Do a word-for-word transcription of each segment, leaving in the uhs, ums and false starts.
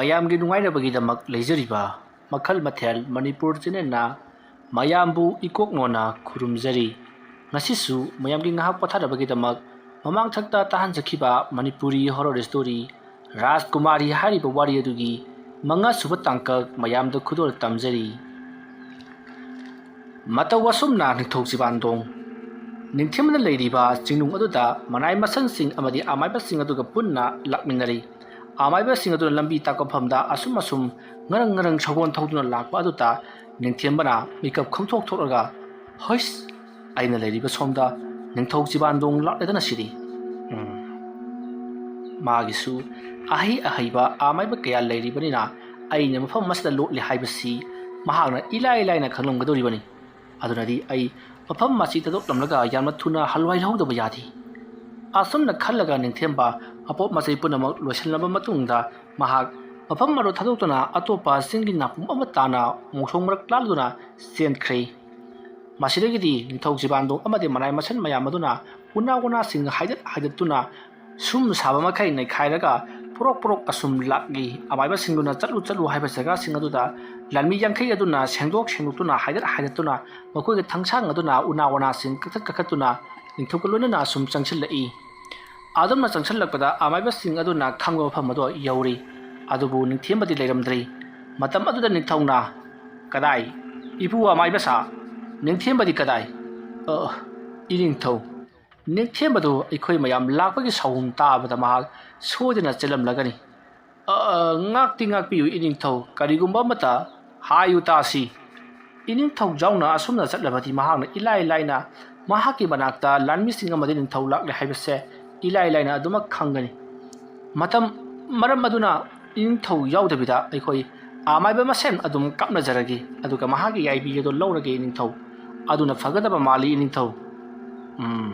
ꯃꯌꯥꯝꯒꯤ ꯅꯨꯡꯉꯥꯏꯅꯕꯒꯤꯗꯃꯛ ꯂꯩꯖꯔꯤꯕ ꯃꯈꯜ ꯃꯊꯦꯜ ꯃꯅꯤꯄꯨꯔ ꯆꯦꯅꯦꯜꯅ ꯃꯌꯥꯝꯕꯨ ꯏꯀꯣꯛ ꯅꯣꯟꯅ ꯈꯨꯔꯨꯝꯖꯔꯤ꯫ ꯉꯁꯤꯁꯨ ꯃꯌꯥꯝꯒꯤ ꯉꯥꯏꯍꯥꯛ ꯄꯣꯊꯥꯅꯕꯒꯤꯗꯃꯛ ꯃꯃꯥꯡꯊꯛꯇ ꯇꯥꯍꯟꯖꯈꯤꯕ ꯃꯅꯤꯄꯨꯔꯤ ꯍꯣꯔꯣꯔ ꯁ꯭ꯇꯣꯔꯤ ꯔꯥꯖꯀꯨꯃꯥꯔꯤ ꯍꯥꯏꯔꯤꯕ ꯋꯥꯔꯤ ꯑꯗꯨꯒꯤ ꯃꯉꯥꯁꯨꯕ ꯇꯥꯡꯀꯛ ꯃꯌꯥꯝꯗ ꯈꯨꯗꯣꯜ ꯇꯝꯖꯔꯤ꯫ ꯃꯇꯧ ꯑꯁꯨꯝꯅ ꯅꯤꯡꯊꯧ ꯆꯤꯕꯥꯟꯗꯣꯡ ꯅꯤꯡꯊꯤꯡꯕꯗ ꯂꯩꯔꯤꯕ ꯆꯤꯡꯅꯨꯡ ꯑꯗꯨꯗ ꯃꯅꯥꯏ ꯃꯁꯟꯁꯤꯡ ꯑꯃꯗꯤ ꯑꯃꯥꯏꯕꯁꯤꯡ ꯑꯗꯨꯒ ꯄꯨꯟꯅ ꯂꯥꯛꯃꯤꯟꯅꯔꯤ꯫ ꯑꯃꯥꯏꯕꯁꯤꯡ ꯑꯗꯨꯅ ꯂꯝꯕꯤ ꯇꯥꯛꯄ ꯃꯐꯝꯗ ꯑꯁꯨꯝ ꯑꯁꯨꯝ ꯉꯔꯪ ꯉꯔꯪ ꯁꯒꯣꯜ ꯊꯧꯗꯨꯅ ꯂꯥꯛꯄ ꯑꯗꯨꯗ ꯅꯤꯡꯊꯦꯝꯕꯅ ꯃꯤꯀꯞ ꯈꯪꯊꯣꯛ ꯊꯣꯛꯂꯒ, "ꯍꯩꯁ! ꯑꯩꯅ ꯂꯩꯔꯤꯕ ꯁꯣꯝꯗ ꯅꯤꯡꯊꯧ ꯆꯤꯕꯥꯟꯗꯣꯡ ꯂꯥꯛꯂꯗꯅ ꯁꯤꯗꯤ꯫ ꯎꯝ, ꯃꯥꯒꯤꯁꯨ ꯑꯍꯩ ꯑꯍꯩꯕ ꯑꯃꯥꯏꯕ ꯀꯌꯥ ꯂꯩꯔꯤꯕꯅꯤꯅ ꯑꯩꯅ ꯃꯐꯝ ꯑꯁꯤꯗ ꯂꯣꯠꯂꯤ ꯍꯥꯏꯕꯁꯤ ꯃꯍꯥꯛꯅ ꯏꯂꯥꯏ ꯂꯥꯏꯅ ꯈꯪꯂꯝꯒꯗꯧꯔꯤꯕꯅꯤ꯫ ꯑꯗꯨꯅꯗꯤ ꯑꯩ ꯃꯐꯝ ꯑꯁꯤ ꯊꯥꯗꯣꯛꯂꯝꯂꯒ ꯌꯥꯝꯅ ꯊꯨꯅ ꯍꯜꯋꯥꯏ ꯂꯧꯍꯧꯗꯕ ꯌꯥꯗꯦ"꯫ ꯑꯁꯨꯝꯅ ꯈꯜꯂꯒ ꯅꯤꯡꯊꯦꯝꯕ ꯑꯄꯣꯠ ꯃꯆꯩ ꯄꯨꯝꯅꯃꯛ ꯂꯣꯏꯁꯤꯜꯂꯕ ꯃꯇꯨꯡꯗ ꯃꯍꯥꯛ ꯃꯐꯝ ꯑꯗꯨ ꯊꯥꯗꯣꯛꯇꯨꯅ ꯑꯇꯣꯞꯄ ꯆꯤꯡꯒꯤ ꯅꯥꯄꯨꯝ ꯑꯃ ꯇꯥꯅ ꯃꯣꯡꯁꯣꯡ ꯃꯔꯛ ꯂꯥꯜꯗꯨꯅ ꯆꯦꯟꯈ꯭ꯔꯦ꯫ ꯃꯁꯤꯗꯒꯤꯗꯤ ꯅꯤꯡꯊꯧ ꯆꯤꯕꯥꯟꯗꯣꯡ ꯑꯃꯗꯤ ꯃꯅꯥꯏ ꯃꯁꯟ ꯃꯌꯥꯝ ꯑꯗꯨꯅ ꯎꯅꯥ ꯋꯥꯅꯥꯁꯤꯡ ꯍꯥꯏꯗꯠ ꯍꯥꯏꯗꯠꯇꯨꯅ ꯁꯨꯝ ꯁꯥꯕ ꯃꯈꯩ ꯅꯩꯈꯥꯏꯔꯒ ꯄꯣꯔꯣꯛ ꯄꯣꯔꯣꯛ ꯑꯁꯨꯝ ꯂꯥꯛꯂꯤ꯫ ꯑꯃꯥꯏꯕꯁꯤꯡꯗꯨꯅ ꯆꯠꯂꯨ ꯆꯠꯂꯨ ꯍꯥꯏꯕ ꯖꯒꯥꯁꯤꯡ ꯑꯗꯨꯗ ꯂꯥꯟꯃꯤ ꯌꯥꯡꯈꯩ ꯑꯗꯨꯅ ꯁꯦꯡꯗꯣꯛ ꯁꯦꯡꯗꯣꯛꯇꯨꯅ ꯍꯥꯏꯗꯠ ꯍꯥꯏꯗꯠꯇꯨꯅ ꯃꯈꯣꯏꯒꯤ ꯊꯥꯡꯁꯥꯡ ꯑꯗꯨꯅ ꯎꯅꯥ ꯋꯥꯅꯥꯁꯤꯡ ꯀꯛꯊꯠ ꯀꯛꯊꯠꯇꯨꯅ ꯅꯤꯡꯊꯧꯒ ꯂꯣꯏꯅꯅ ꯑꯁꯨꯝ ꯆꯪꯁꯤꯜꯂꯛꯏ꯫ ꯑꯗꯨꯝꯅ ꯆꯪꯁꯤꯜꯂꯛꯄꯗ ꯑꯃꯥꯏꯕꯁꯤꯡ ꯑꯗꯨꯅ ꯈꯪꯕ ꯃꯐꯝ ꯑꯗꯨ ꯌꯧꯔꯤ꯫ ꯑꯗꯨꯕꯨ ꯅꯤꯡꯊꯦꯝꯕꯗꯤ ꯂꯩꯔꯝꯗ꯭ꯔꯤ꯫ ꯃꯇꯝ ꯑꯗꯨꯗ ꯅꯤꯡꯊꯧꯅ, "ꯀꯗꯥꯏ? ꯏꯄꯨ ꯑꯃꯥꯏꯕꯁꯥ, ꯅꯤꯡꯊꯦꯝꯕꯗꯤ ꯀꯗꯥꯏ?" "ꯑ, ꯏꯅꯤꯡꯊꯧ, ꯅꯤꯡꯊꯦꯝꯕꯗꯨ ꯑꯩꯈꯣꯏ ꯃꯌꯥꯝ ꯂꯥꯛꯄꯒꯤ ꯁꯥꯎꯍꯨꯝ ꯇꯥꯕꯗ ꯃꯍꯥꯛ ꯁꯣꯏꯗꯅ ꯆꯦꯜꯂꯝꯂꯒꯅꯤ꯫ ꯑ, ꯉꯥꯛꯇꯤ ꯉꯥꯛꯄꯤꯌꯨ ꯏꯅꯤꯡꯊꯧ, ꯀꯔꯤꯒꯨꯝꯕ ꯑꯃꯠꯇ ꯍꯥꯏꯌꯨ ꯇꯥꯁꯤ"꯫ ꯏꯅꯤꯡꯊꯧ ꯌꯥꯎꯅ ꯑꯁꯨꯝꯅ ꯆꯠꯂꯕꯗꯤ ꯃꯍꯥꯛꯅ ꯏꯂꯥꯏ ꯂꯥꯏꯅ ꯃꯍꯥꯛꯀꯤ ꯃꯅꯥꯛꯇ ꯂꯥꯟꯃꯤꯁꯤꯡ ꯑꯃꯗꯤ ꯅꯤꯡꯊꯧ ꯂꯥꯛꯂꯦ ꯍꯥꯏꯕꯁꯦ ꯏꯂꯥꯏ ꯂꯥꯏꯅ ꯑꯗꯨꯃꯛ ꯈꯪꯒꯅꯤ꯫ ꯃꯇꯝ, ꯃꯔꯝ ꯑꯗꯨꯅ ꯏꯅꯤꯡꯊꯧ ꯌꯥꯎꯗꯕꯤꯗ ꯑꯩꯈꯣꯏ ꯑꯃꯥꯏꯕ ꯃꯁꯦꯟ ꯑꯗꯨꯝ ꯀꯥꯞꯅꯖꯔꯒꯦ, ꯑꯗꯨꯒ ꯃꯍꯥꯛꯀꯤ ꯌꯥꯏꯕꯤ ꯑꯗꯨ ꯂꯧꯔꯒꯦ ꯏꯅꯤꯡꯊꯧ꯫ ꯑꯗꯨꯅ ꯐꯒꯗꯕ ꯃꯥꯜꯂꯤ ꯏꯅꯤꯡꯊꯧ꯫ ꯎꯝ,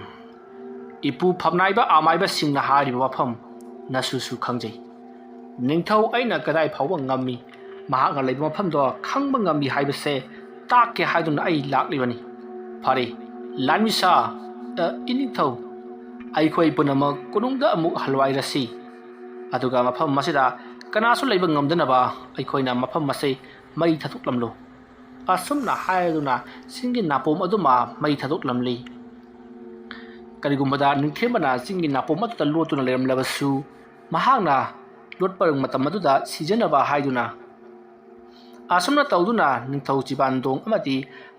ꯏꯄꯨ ꯐꯝꯅꯥꯏꯕ ꯑꯃꯥꯏꯕꯁꯤꯡꯅ ꯍꯥꯏꯔꯤꯕ ꯋꯥꯐꯝ ꯅꯁꯨꯁꯨ ꯈꯪꯖꯩ꯫ ꯅꯤꯡꯊꯧ ꯑꯩꯅ ꯀꯗꯥꯏ ꯐꯥꯎꯕ ꯉꯝꯃꯤ, ꯃꯍꯥꯛꯅ ꯂꯩꯕ ꯃꯐꯝꯗꯣ ꯈꯪꯕ ꯉꯝꯃꯤ ꯍꯥꯏꯕꯁꯦ ꯇꯥꯛꯀꯦ ꯍꯥꯏꯗꯨꯅ ꯑꯩ ꯂꯥꯛꯂꯤꯕꯅꯤ꯫ ꯐꯔꯦ, ꯂꯥꯟꯃꯤꯁꯥ, ꯑ, ꯏꯅꯤꯡꯊꯧ, ꯑꯩꯈꯣꯏ ꯄꯨꯝꯅꯃꯛ ꯀꯣꯅꯨꯡꯗ ꯑꯃꯨꯛ ꯍꯜꯋꯥꯏꯔꯁꯤ꯫ ꯑꯗꯨꯒ ꯃꯐꯝ ꯑꯁꯤꯗ ꯀꯅꯥꯁꯨ ꯂꯩꯕ ꯉꯝꯗꯅꯕ ꯑꯩꯈꯣꯏꯅ ꯃꯐꯝ ꯑꯁꯤ ꯃꯩ ꯊꯥꯗꯣꯛꯂꯝꯂꯨ꯫ ꯑꯁꯨꯝꯅ ꯍꯥꯏꯗꯨꯅ ꯆꯤꯡꯒꯤ ꯅꯥꯄꯣꯝ ꯑꯗꯨꯃ ꯃꯩ ꯊꯥꯗꯣꯛꯂꯝꯂꯤ꯫ ꯀꯔꯤꯒꯨꯝꯕꯗ ꯅꯤꯡꯊꯦꯝꯕꯅ ꯆꯤꯡꯒꯤ ꯅꯥꯄꯣꯝ ꯑꯗꯨꯗ ꯂꯣꯠꯇꯨꯅ ꯂꯩꯔꯝꯂꯕꯁꯨ, ꯃꯍꯥꯛꯅ ꯂꯣꯠꯄ ꯃꯇꯝ ꯑꯗꯨꯗ ꯁꯤꯖꯅꯕ ꯍꯥꯏꯗꯨꯅ, ꯑꯁꯨꯝꯅ ꯇꯧꯗꯨꯅ ꯅꯤꯡꯊꯧ ꯆꯤꯕꯥꯟꯗꯣꯡ ꯑꯃꯗꯤ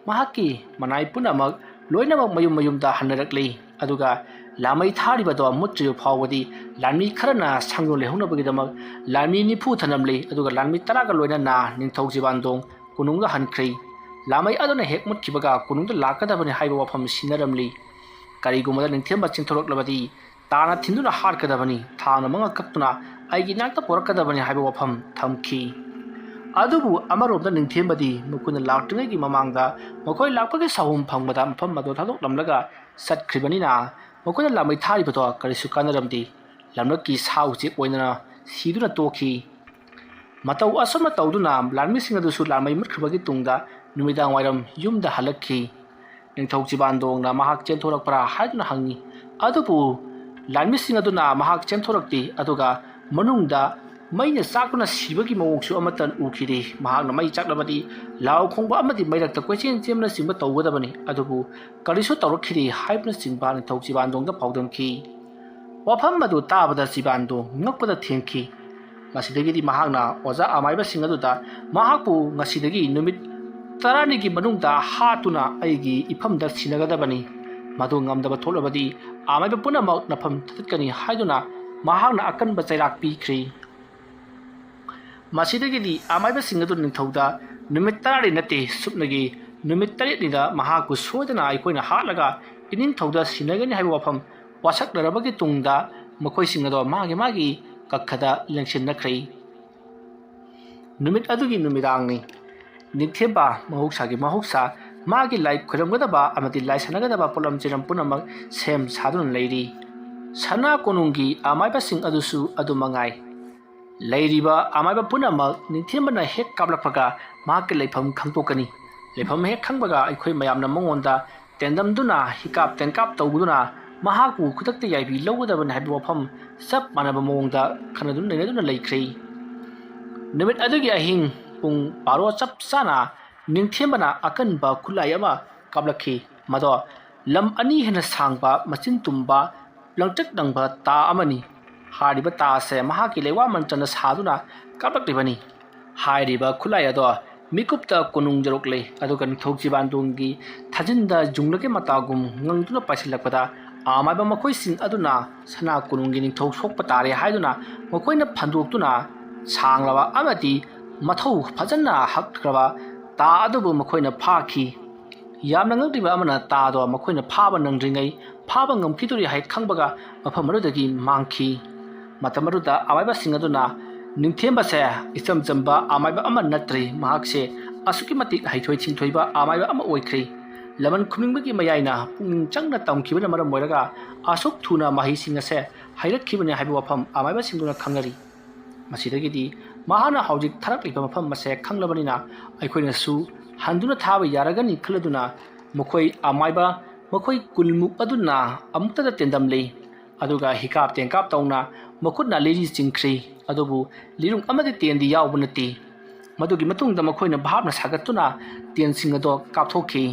ꯃꯍꯥꯛꯀꯤ ꯃꯅꯥꯏ ꯄꯨꯝꯅꯃꯛ ꯂꯣꯏꯅꯃꯛ ꯃꯌꯨꯝ ꯃꯌꯨꯝꯗ ꯍꯟꯅꯔꯛꯂꯤ꯫ ꯑꯗꯨꯒ ꯂꯥꯃꯩ ꯊꯥꯔꯤꯕꯗꯣ ꯃꯨꯠꯇ꯭ꯔꯤꯕ ꯐꯥꯎꯕꯗꯤ ꯂꯥꯟꯃꯤ ꯈꯔꯅ ꯁꯪꯗꯨꯅ ꯂꯩꯍꯧꯅꯕꯒꯤꯗꯃꯛ ꯂꯥꯟꯃꯤ ꯅꯤꯐꯨ ꯊꯅꯝꯂꯤ꯫ ꯑꯗꯨꯒ ꯂꯥꯟꯃꯤ ꯇꯔꯥꯒ ꯂꯣꯏꯅꯅ ꯅꯤꯡꯊꯧ ꯆꯤꯕꯥꯟꯗꯣꯡ ꯀꯣꯅꯨꯡꯗ ꯍꯟꯈ꯭ꯔꯤ꯫ ꯂꯥꯃꯩ ꯑꯗꯨꯅ ꯍꯦꯛ ꯃꯨꯠꯈꯤꯕꯒ ꯀꯣꯅꯨꯡꯗ ꯂꯥꯛꯀꯗꯕꯅꯤ ꯍꯥꯏꯕ ꯋꯥꯐꯝ ꯁꯤꯟꯅꯔꯝꯂꯤ꯫ ꯀꯔꯤꯒꯨꯝꯕꯗ ꯅꯤꯡꯊꯦꯝꯕ ꯆꯦꯟꯊꯣꯔꯛꯂꯕꯗꯤ ꯇꯥꯅ ꯊꯤꯟꯗꯨꯅ ꯍꯥꯠꯀꯗꯕꯅꯤ, ꯊꯥꯡꯅ ꯃꯉꯛ ꯀꯛꯇꯨꯅ ꯑꯩꯒꯤ ꯏꯅꯥꯛꯇ ꯄꯣꯔꯛꯀꯗꯕꯅꯤ ꯍꯥꯏꯕ ꯋꯥꯐꯝ ꯊꯝꯈꯤ꯫ ꯑꯗꯨꯕꯨ ꯑꯃꯔꯣꯝꯗ ꯅꯤꯡꯊꯦꯝꯕꯗꯤ ꯃꯈꯣꯏꯅ ꯂꯥꯛꯇ꯭ꯔꯤꯉꯩꯒꯤ ꯃꯃꯥꯡꯗ ꯃꯈꯣꯏ ꯂꯥꯛꯄꯒꯤ ꯁꯥꯍꯨꯝ ꯐꯪꯕꯗ ꯃꯐꯝ ꯑꯗꯨ ꯊꯥꯗꯣꯛꯂꯝꯂꯒ ꯆꯠꯈ꯭ꯔꯤꯕꯅꯤꯅ, ꯃꯈꯣꯏꯅ ꯂꯥꯃꯩ ꯊꯥꯔꯤꯕꯗꯣ ꯀꯔꯤꯁꯨ ꯀꯥꯟꯅꯔꯝꯗꯦ꯫ ꯂꯝꯂꯛꯀꯤ ꯁꯥ ꯎꯆꯦꯛ ꯑꯣꯏꯅ ꯁꯤꯗꯨꯅ ꯇꯣꯛꯈꯤ꯫ ꯃꯇꯧ ꯑꯁꯨꯝꯅ ꯇꯧꯗꯨꯅ ꯂꯥꯟꯃꯤꯁꯤꯡ ꯑꯗꯨꯁꯨ ꯂꯥꯟꯃꯩ ꯃꯨꯠꯈ꯭ꯔꯕꯒꯤ ꯇꯨꯡꯗ ꯅꯨꯃꯤꯗꯥꯡ ꯋꯥꯏꯔꯝ ꯌꯨꯝꯗ ꯍꯜꯂꯛꯈꯤ꯫ ꯅꯤꯡꯊꯧ ꯆꯤꯕꯥꯟꯗꯣꯡꯅ ꯃꯍꯥꯛ ꯆꯦꯟꯊꯣꯔꯛꯄ꯭ꯔꯥ ꯍꯥꯏꯗꯨꯅ ꯍꯪꯉꯤ꯫ ꯑꯗꯨꯕꯨ ꯂꯥꯟꯃꯤꯁꯤꯡ ꯑꯗꯨꯅ ꯃꯍꯥꯛ ꯆꯦꯟꯊꯣꯔꯛꯇꯦ꯫ ꯑꯗꯨꯒ ꯃꯅꯨꯡꯗ ꯃꯩꯅ ꯆꯥꯛꯇꯨꯅ ꯁꯤꯕꯒꯤ ꯃꯑꯣꯡꯁꯨ ꯑꯃꯠꯇ ꯎꯈꯤꯗꯦ꯫ ꯃꯍꯥꯛꯅ ꯃꯩ ꯆꯥꯛꯂꯕꯗꯤ ꯂꯥꯎ ꯈꯣꯡꯕ ꯑꯃꯗꯤ ꯃꯩꯔꯛꯇ ꯀꯣꯏꯆꯦꯟ ꯆꯦꯟꯕꯅꯆꯤꯡꯕ ꯇꯧꯒꯗꯕꯅꯤ꯫ ꯑꯗꯨꯕꯨ ꯀꯔꯤꯁꯨ ꯇꯧꯔꯛꯈꯤꯗꯦ ꯍꯥꯏꯕꯅꯆꯤꯡꯕ ꯅꯤꯡꯊꯧ ꯆꯤꯕꯥꯟꯗꯣꯡꯗ ꯄꯥꯎꯗꯝꯈꯤ꯫ ꯋꯥꯐꯝ ꯑꯗꯨ ꯇꯥꯕꯗ ꯆꯤꯕꯥꯟꯗꯣꯡ ꯉꯛꯄꯗ ꯊꯦꯡꯈꯤ꯫ ꯃꯁꯤꯗꯒꯤꯗꯤ ꯃꯍꯥꯛꯅ ꯑꯣꯖꯥ ꯑꯃꯥꯏꯕꯁꯤꯡ ꯑꯗꯨꯗ ꯃꯍꯥꯛꯄꯨ ꯉꯁꯤꯗꯒꯤ ꯅꯨꯃꯤꯠ ꯇꯔꯥꯅꯤꯒꯤ ꯃꯅꯨꯡꯗ ꯍꯥꯠꯇꯨꯅ ꯑꯩꯒꯤ ꯏꯐꯝꯗ ꯁꯤꯟꯅꯒꯗꯕꯅꯤ꯫ ꯃꯗꯨ ꯉꯝꯗꯕ ꯊꯣꯛꯂꯕꯗꯤ ꯑꯃꯥꯏꯕ ꯄꯨꯝꯅꯃꯛ ꯅꯐꯝ ꯊꯥꯗꯠꯀꯅꯤ ꯍꯥꯏꯗꯨꯅ ꯃꯍꯥꯛꯅ ꯑꯀꯟꯕ ꯆꯩꯔꯥꯛ ꯄꯤꯈ꯭ꯔꯤ꯫ ꯃꯁꯤꯗꯒꯤꯗꯤ ꯑꯃꯥꯏꯕꯁꯤꯡ ꯑꯗꯨ ꯅꯤꯡꯊꯧꯗ ꯅꯨꯃꯤꯠ ꯇꯔꯥꯅꯤ ꯅꯠꯇꯦ, ꯁꯨꯞꯅꯒꯤ ꯅꯨꯃꯤꯠ ꯇꯔꯦꯠꯅꯤꯗ ꯃꯍꯥꯛꯄꯨ ꯁꯣꯏꯗꯅ ꯑꯩꯈꯣꯏꯅ ꯍꯥꯠꯂꯒ ꯏꯅꯤꯡꯊꯧꯗ ꯁꯤꯟꯅꯒꯅꯤ ꯍꯥꯏꯕ ꯋꯥꯐꯝ ꯋꯥꯁꯛꯅꯔꯕꯒꯤ ꯇꯨꯡꯗ ꯃꯈꯣꯏꯁꯤꯡ ꯑꯗꯣ ꯃꯥꯒꯤ ꯃꯥꯒꯤ ꯀꯛꯈꯗ ꯂꯦꯡꯁꯤꯟꯅꯈ꯭ꯔꯦ꯫ ꯅꯨꯃꯤꯠ ꯑꯗꯨꯒꯤ ꯅꯨꯃꯤꯗꯥꯡꯅꯤ꯫ ꯅꯤꯡꯊꯦꯝꯕ ꯃꯍꯧꯁꯥꯒꯤ ꯃꯍꯧꯁꯥ ꯃꯥꯒꯤ ꯂꯥꯏ ꯈꯨꯔꯨꯝꯒꯗꯕ ꯑꯃꯗꯤ ꯂꯥꯏ ꯁꯥꯟꯅꯒꯗꯕ ꯄꯣꯠꯂꯝ ꯆꯩꯔꯝ ꯄꯨꯝꯅꯃꯛ ꯁꯦꯝ ꯁꯥꯗꯨꯅ ꯂꯩꯔꯤ꯫ ꯁꯅꯥ ꯀꯣꯅꯨꯡꯒꯤ ꯑꯃꯥꯏꯕꯁꯤꯡ ꯑꯗꯨꯁꯨ ꯑꯗꯨ ꯃꯉꯥꯏ꯫ ꯂꯩꯔꯤꯕ ꯑꯃꯥꯏꯕ ꯄꯨꯝꯅꯃꯛ ꯅꯤꯡꯊꯦꯝꯕꯅ ꯍꯦꯛ ꯀꯥꯞꯂꯛꯄꯒ ꯃꯍꯥꯛꯀꯤ ꯂꯩꯐꯝ ꯈꯪꯗꯣꯛꯀꯅꯤ꯫ ꯂꯩꯐꯝ ꯍꯦꯛ ꯈꯪꯕꯒ ꯑꯩꯈꯣꯏ ꯃꯌꯥꯝꯅ ꯃꯉꯣꯟꯗ ꯇꯦꯟꯗꯝꯗꯨꯅ ꯍꯤꯀꯥꯞ ꯇꯦꯟꯀꯥꯞ ꯇꯧꯗꯨꯅ ꯃꯍꯥꯛꯄꯨ ꯈꯨꯗꯛꯇ ꯌꯥꯏꯕꯤ ꯂꯧꯒꯗꯕꯅꯤ ꯍꯥꯏꯕ ꯋꯥꯐꯝ ꯆꯞ ꯃꯥꯟꯅꯕ ꯃꯑꯣꯡꯗ ꯈꯟꯅꯗꯨꯅ ꯅꯩꯅꯗꯨꯅ ꯂꯩꯈ꯭ꯔꯦ꯫ ꯅꯨꯃꯤꯠ ꯑꯗꯨꯒꯤ ꯑꯍꯤꯡ ꯄꯨꯡ ꯕꯥꯔꯣ ꯆꯞ ꯆꯥꯅ ꯅꯤꯡꯊꯦꯝꯕꯅ ꯑꯀꯟꯕ ꯈꯨꯠꯂꯥꯏ ꯑꯃ ꯀꯥꯞꯂꯛꯈꯤ꯫ ꯃꯗꯣ ꯂꯝ ꯑꯅꯤ ꯍꯦꯟꯅ ꯁꯥꯡꯕ, ꯃꯆꯤꯟ ꯇꯨꯝꯕ, ꯂꯪꯇ꯭ꯔꯤꯛ ꯂꯪꯕ ꯇꯥ ꯑꯃꯅꯤ꯫ ꯍꯥꯏꯔꯤꯕ ꯇꯥ ꯑꯁꯦ ꯃꯍꯥꯛꯀꯤ ꯂꯩꯋꯥ ꯃꯟꯇ꯭ꯔꯅ ꯁꯥꯗꯨꯅ ꯀꯥꯞꯂꯛꯂꯤꯕꯅꯤ꯫ ꯍꯥꯏꯔꯤꯕ ꯈꯨꯠꯂꯥꯏ ꯑꯗꯣ ꯃꯤꯀꯨꯞꯇ ꯀꯣꯅꯨꯡ ꯌꯧꯔꯛꯂꯦ, ꯑꯗꯨꯒ ꯅꯤꯡꯊꯧ ꯆꯤꯕꯥꯟꯗꯣꯡꯒꯤ ꯊꯥꯖꯤꯟꯗ ꯌꯨꯡꯂꯒꯤ ꯃꯇꯥꯒꯨꯝ ꯉꯪꯗꯨꯅ ꯄꯥꯏꯁꯤꯜꯂꯛꯄꯗ, ꯑꯃꯥꯏꯕ ꯃꯈꯣꯏꯁꯤꯡ ꯑꯗꯨꯅ ꯁꯅꯥ ꯀꯣꯅꯨꯡꯒꯤ ꯅꯤꯡꯊꯧ ꯁꯣꯛꯄ ꯇꯥꯔꯦ ꯍꯥꯏꯗꯨꯅ ꯃꯈꯣꯏꯅ ꯐꯟꯗꯣꯛꯇꯨꯅ ꯁꯥꯡꯂꯕ ꯑꯃꯗꯤ ꯃꯊꯧ ꯐꯖꯅ ꯍꯛꯈ꯭ꯔꯕ ꯇꯥ ꯑꯗꯨꯕꯨ ꯃꯈꯣꯏꯅ ꯐꯥꯈꯤ꯫ ꯌꯥꯝꯅ ꯉꯛꯂꯤꯕ ꯑꯃꯅ, ꯇꯥꯗꯣ ꯃꯈꯣꯏꯅ ꯐꯥꯕ ꯅꯪꯗ꯭ꯔꯤꯉꯩ ꯐꯥꯕ ꯉꯝꯈꯤꯗꯣꯔꯤ ꯍꯥꯏ ꯈꯪꯕꯒ ꯃꯐꯝ ꯑꯗꯨꯗꯒꯤ ꯃꯥꯡꯈꯤ꯫ ꯃꯇꯝ ꯑꯗꯨꯗ ꯑꯃꯥꯏꯕꯁꯤꯡ ꯑꯗꯨꯅ, "ꯅꯤꯡꯊꯦꯝꯕꯁꯦ ꯏꯆꯝ ꯆꯝꯕ ꯑꯃꯥꯏꯕ ꯑꯃ ꯅꯠꯇ꯭ꯔꯤ, ꯃꯍꯥꯛꯁꯦ ꯑꯁꯨꯛꯀꯤ ꯃꯇꯤꯛ ꯍꯩꯊꯣꯏ ꯁꯤꯡꯊꯣꯏꯕ ꯑꯃꯥꯏꯕ ꯑꯃ ꯑꯣꯏꯈ꯭ꯔꯦ꯫ ꯂꯃꯟ ꯈꯨꯝꯅꯤꯡꯕꯒꯤ ꯃꯌꯥꯏꯅ ꯄꯨꯛꯅꯤꯡ ꯆꯪꯅ ꯇꯝꯈꯤꯕꯅ ꯃꯔꯝ ꯑꯣꯏꯔꯒ ꯑꯁꯨꯛ ꯊꯨꯅ ꯃꯍꯩꯁꯤꯡ ꯑꯁꯦ ꯍꯩꯔꯛꯈꯤꯕꯅꯤ" ꯍꯥꯏꯕ ꯋꯥꯐꯝ ꯑꯃꯥꯏꯕꯁꯤꯡꯗꯨꯅ ꯈꯪꯅꯔꯤ꯫ ꯃꯁꯤꯗꯒꯤꯗꯤ ꯃꯍꯥꯛꯅ ꯍꯧꯖꯤꯛ ꯊꯥꯔꯛꯂꯤꯕ ꯃꯐꯝ ꯑꯁꯦ ꯈꯪꯂꯕꯅꯤꯅ, ꯑꯩꯈꯣꯏꯅꯁꯨ ꯍꯟꯗꯨꯅ ꯊꯥꯕ ꯌꯥꯔꯒꯅꯤ ꯈꯜꯂꯗꯨꯅ, ꯃꯈꯣꯏ ꯑꯃꯥꯏꯕ ꯃꯈꯣꯏ ꯀꯨꯟꯃꯨꯛ ꯑꯗꯨꯅ ꯑꯃꯨꯛꯇꯗ ꯇꯦꯟꯗꯝꯂꯤ꯫ ꯑꯗꯨꯒ ꯍꯤꯀꯥꯞ ꯇꯦꯟꯀꯥꯞ ꯇꯧꯅ ꯃꯈꯨꯠꯅ ꯂꯤꯔꯤ ꯆꯤꯡꯈ꯭ꯔꯤ꯫ ꯑꯗꯨꯕꯨ ꯂꯤꯔꯨꯡ ꯑꯃꯗꯤ ꯇꯦꯟꯗꯤ ꯌꯥꯎꯕ ꯅꯠꯇꯦ꯫ ꯃꯗꯨꯒꯤ ꯃꯇꯨꯡꯗ ꯃꯈꯣꯏꯅ ꯚꯥꯞꯅ ꯁꯥꯒꯠꯇꯨꯅ ꯇꯦꯟꯁꯤꯡ ꯑꯗꯣ ꯀꯥꯞꯊꯣꯛꯈꯤ꯫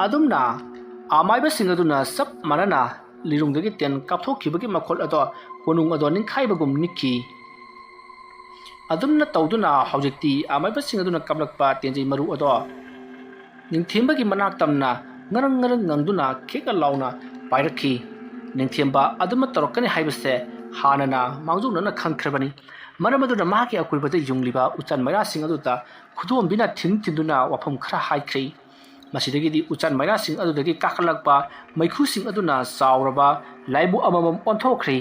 ꯑꯗꯨꯝꯅ ꯑꯃꯥꯏꯕꯁꯤꯡ ꯑꯗꯨꯅ ꯆꯞ ꯃꯥꯟꯅꯅ ꯂꯤꯔꯨꯡꯗꯒꯤ ꯇꯦꯟ ꯀꯥꯞꯊꯣꯛꯈꯤꯕꯒꯤ ꯃꯈꯣꯜ ꯑꯗꯣ ꯀꯣꯅꯨꯡ ꯑꯗꯣ ꯅꯤꯡꯈꯥꯏꯕꯒꯨꯝ ꯅꯤꯛꯈꯤ꯫ ꯑꯗꯨꯝꯅ ꯇꯧꯗꯨꯅ ꯍꯧꯖꯤꯛꯇꯤ ꯑꯃꯥꯏꯕꯁꯤꯡ ꯑꯗꯨꯅ ꯀꯥꯞꯂꯛꯄ ꯇꯦꯟꯖꯩ ꯃꯔꯨ ꯑꯗꯣ ꯅꯤꯡꯊꯦꯝꯕꯒꯤ ꯃꯅꯥꯛ ꯇꯝꯅ ꯉꯔꯪ ꯉꯔꯪ ꯉꯪꯗꯨꯅ ꯈꯦꯛꯅ ꯂꯥꯎꯅ ꯄꯥꯏꯔꯛꯈꯤ꯫ ꯅꯤꯡꯊꯦꯝꯕ ꯑꯗꯨꯃ ꯇꯧꯔꯛꯀꯅꯤ ꯍꯥꯏꯕꯁꯦ ꯍꯥꯟꯅꯅ ꯃꯥꯡꯖꯧꯅꯅ ꯈꯪꯈ꯭ꯔꯕꯅꯤ꯫ ꯃꯔꯝ ꯑꯗꯨꯅ ꯃꯍꯥꯛꯀꯤ ꯑꯀꯣꯏꯕꯗ ꯌꯨꯡꯂꯤꯕ ꯎꯆꯥꯟ ꯃꯩꯔꯥꯁꯤꯡ ꯑꯗꯨꯗ ꯈꯨꯗꯣꯝꯕꯤꯅ ꯊꯤꯟ ꯊꯤꯟꯗꯨꯅ ꯋꯥꯐꯝ ꯈꯔ ꯍꯥꯏꯈ꯭ꯔꯦ꯫ ꯃꯁꯤꯗꯒꯤꯗꯤ ꯎꯆꯥꯟ ꯃꯩꯔꯥꯁꯤꯡ ꯑꯗꯨꯗꯒꯤ ꯀꯥꯈꯠꯂꯛꯄ ꯃꯩꯈꯨꯁꯤꯡ ꯑꯗꯨꯅ ꯆꯥꯎꯔꯕ ꯂꯥꯏꯕꯨ ꯑꯃꯃꯝ ꯑꯣꯟꯊꯣꯛꯈ꯭ꯔꯦ꯫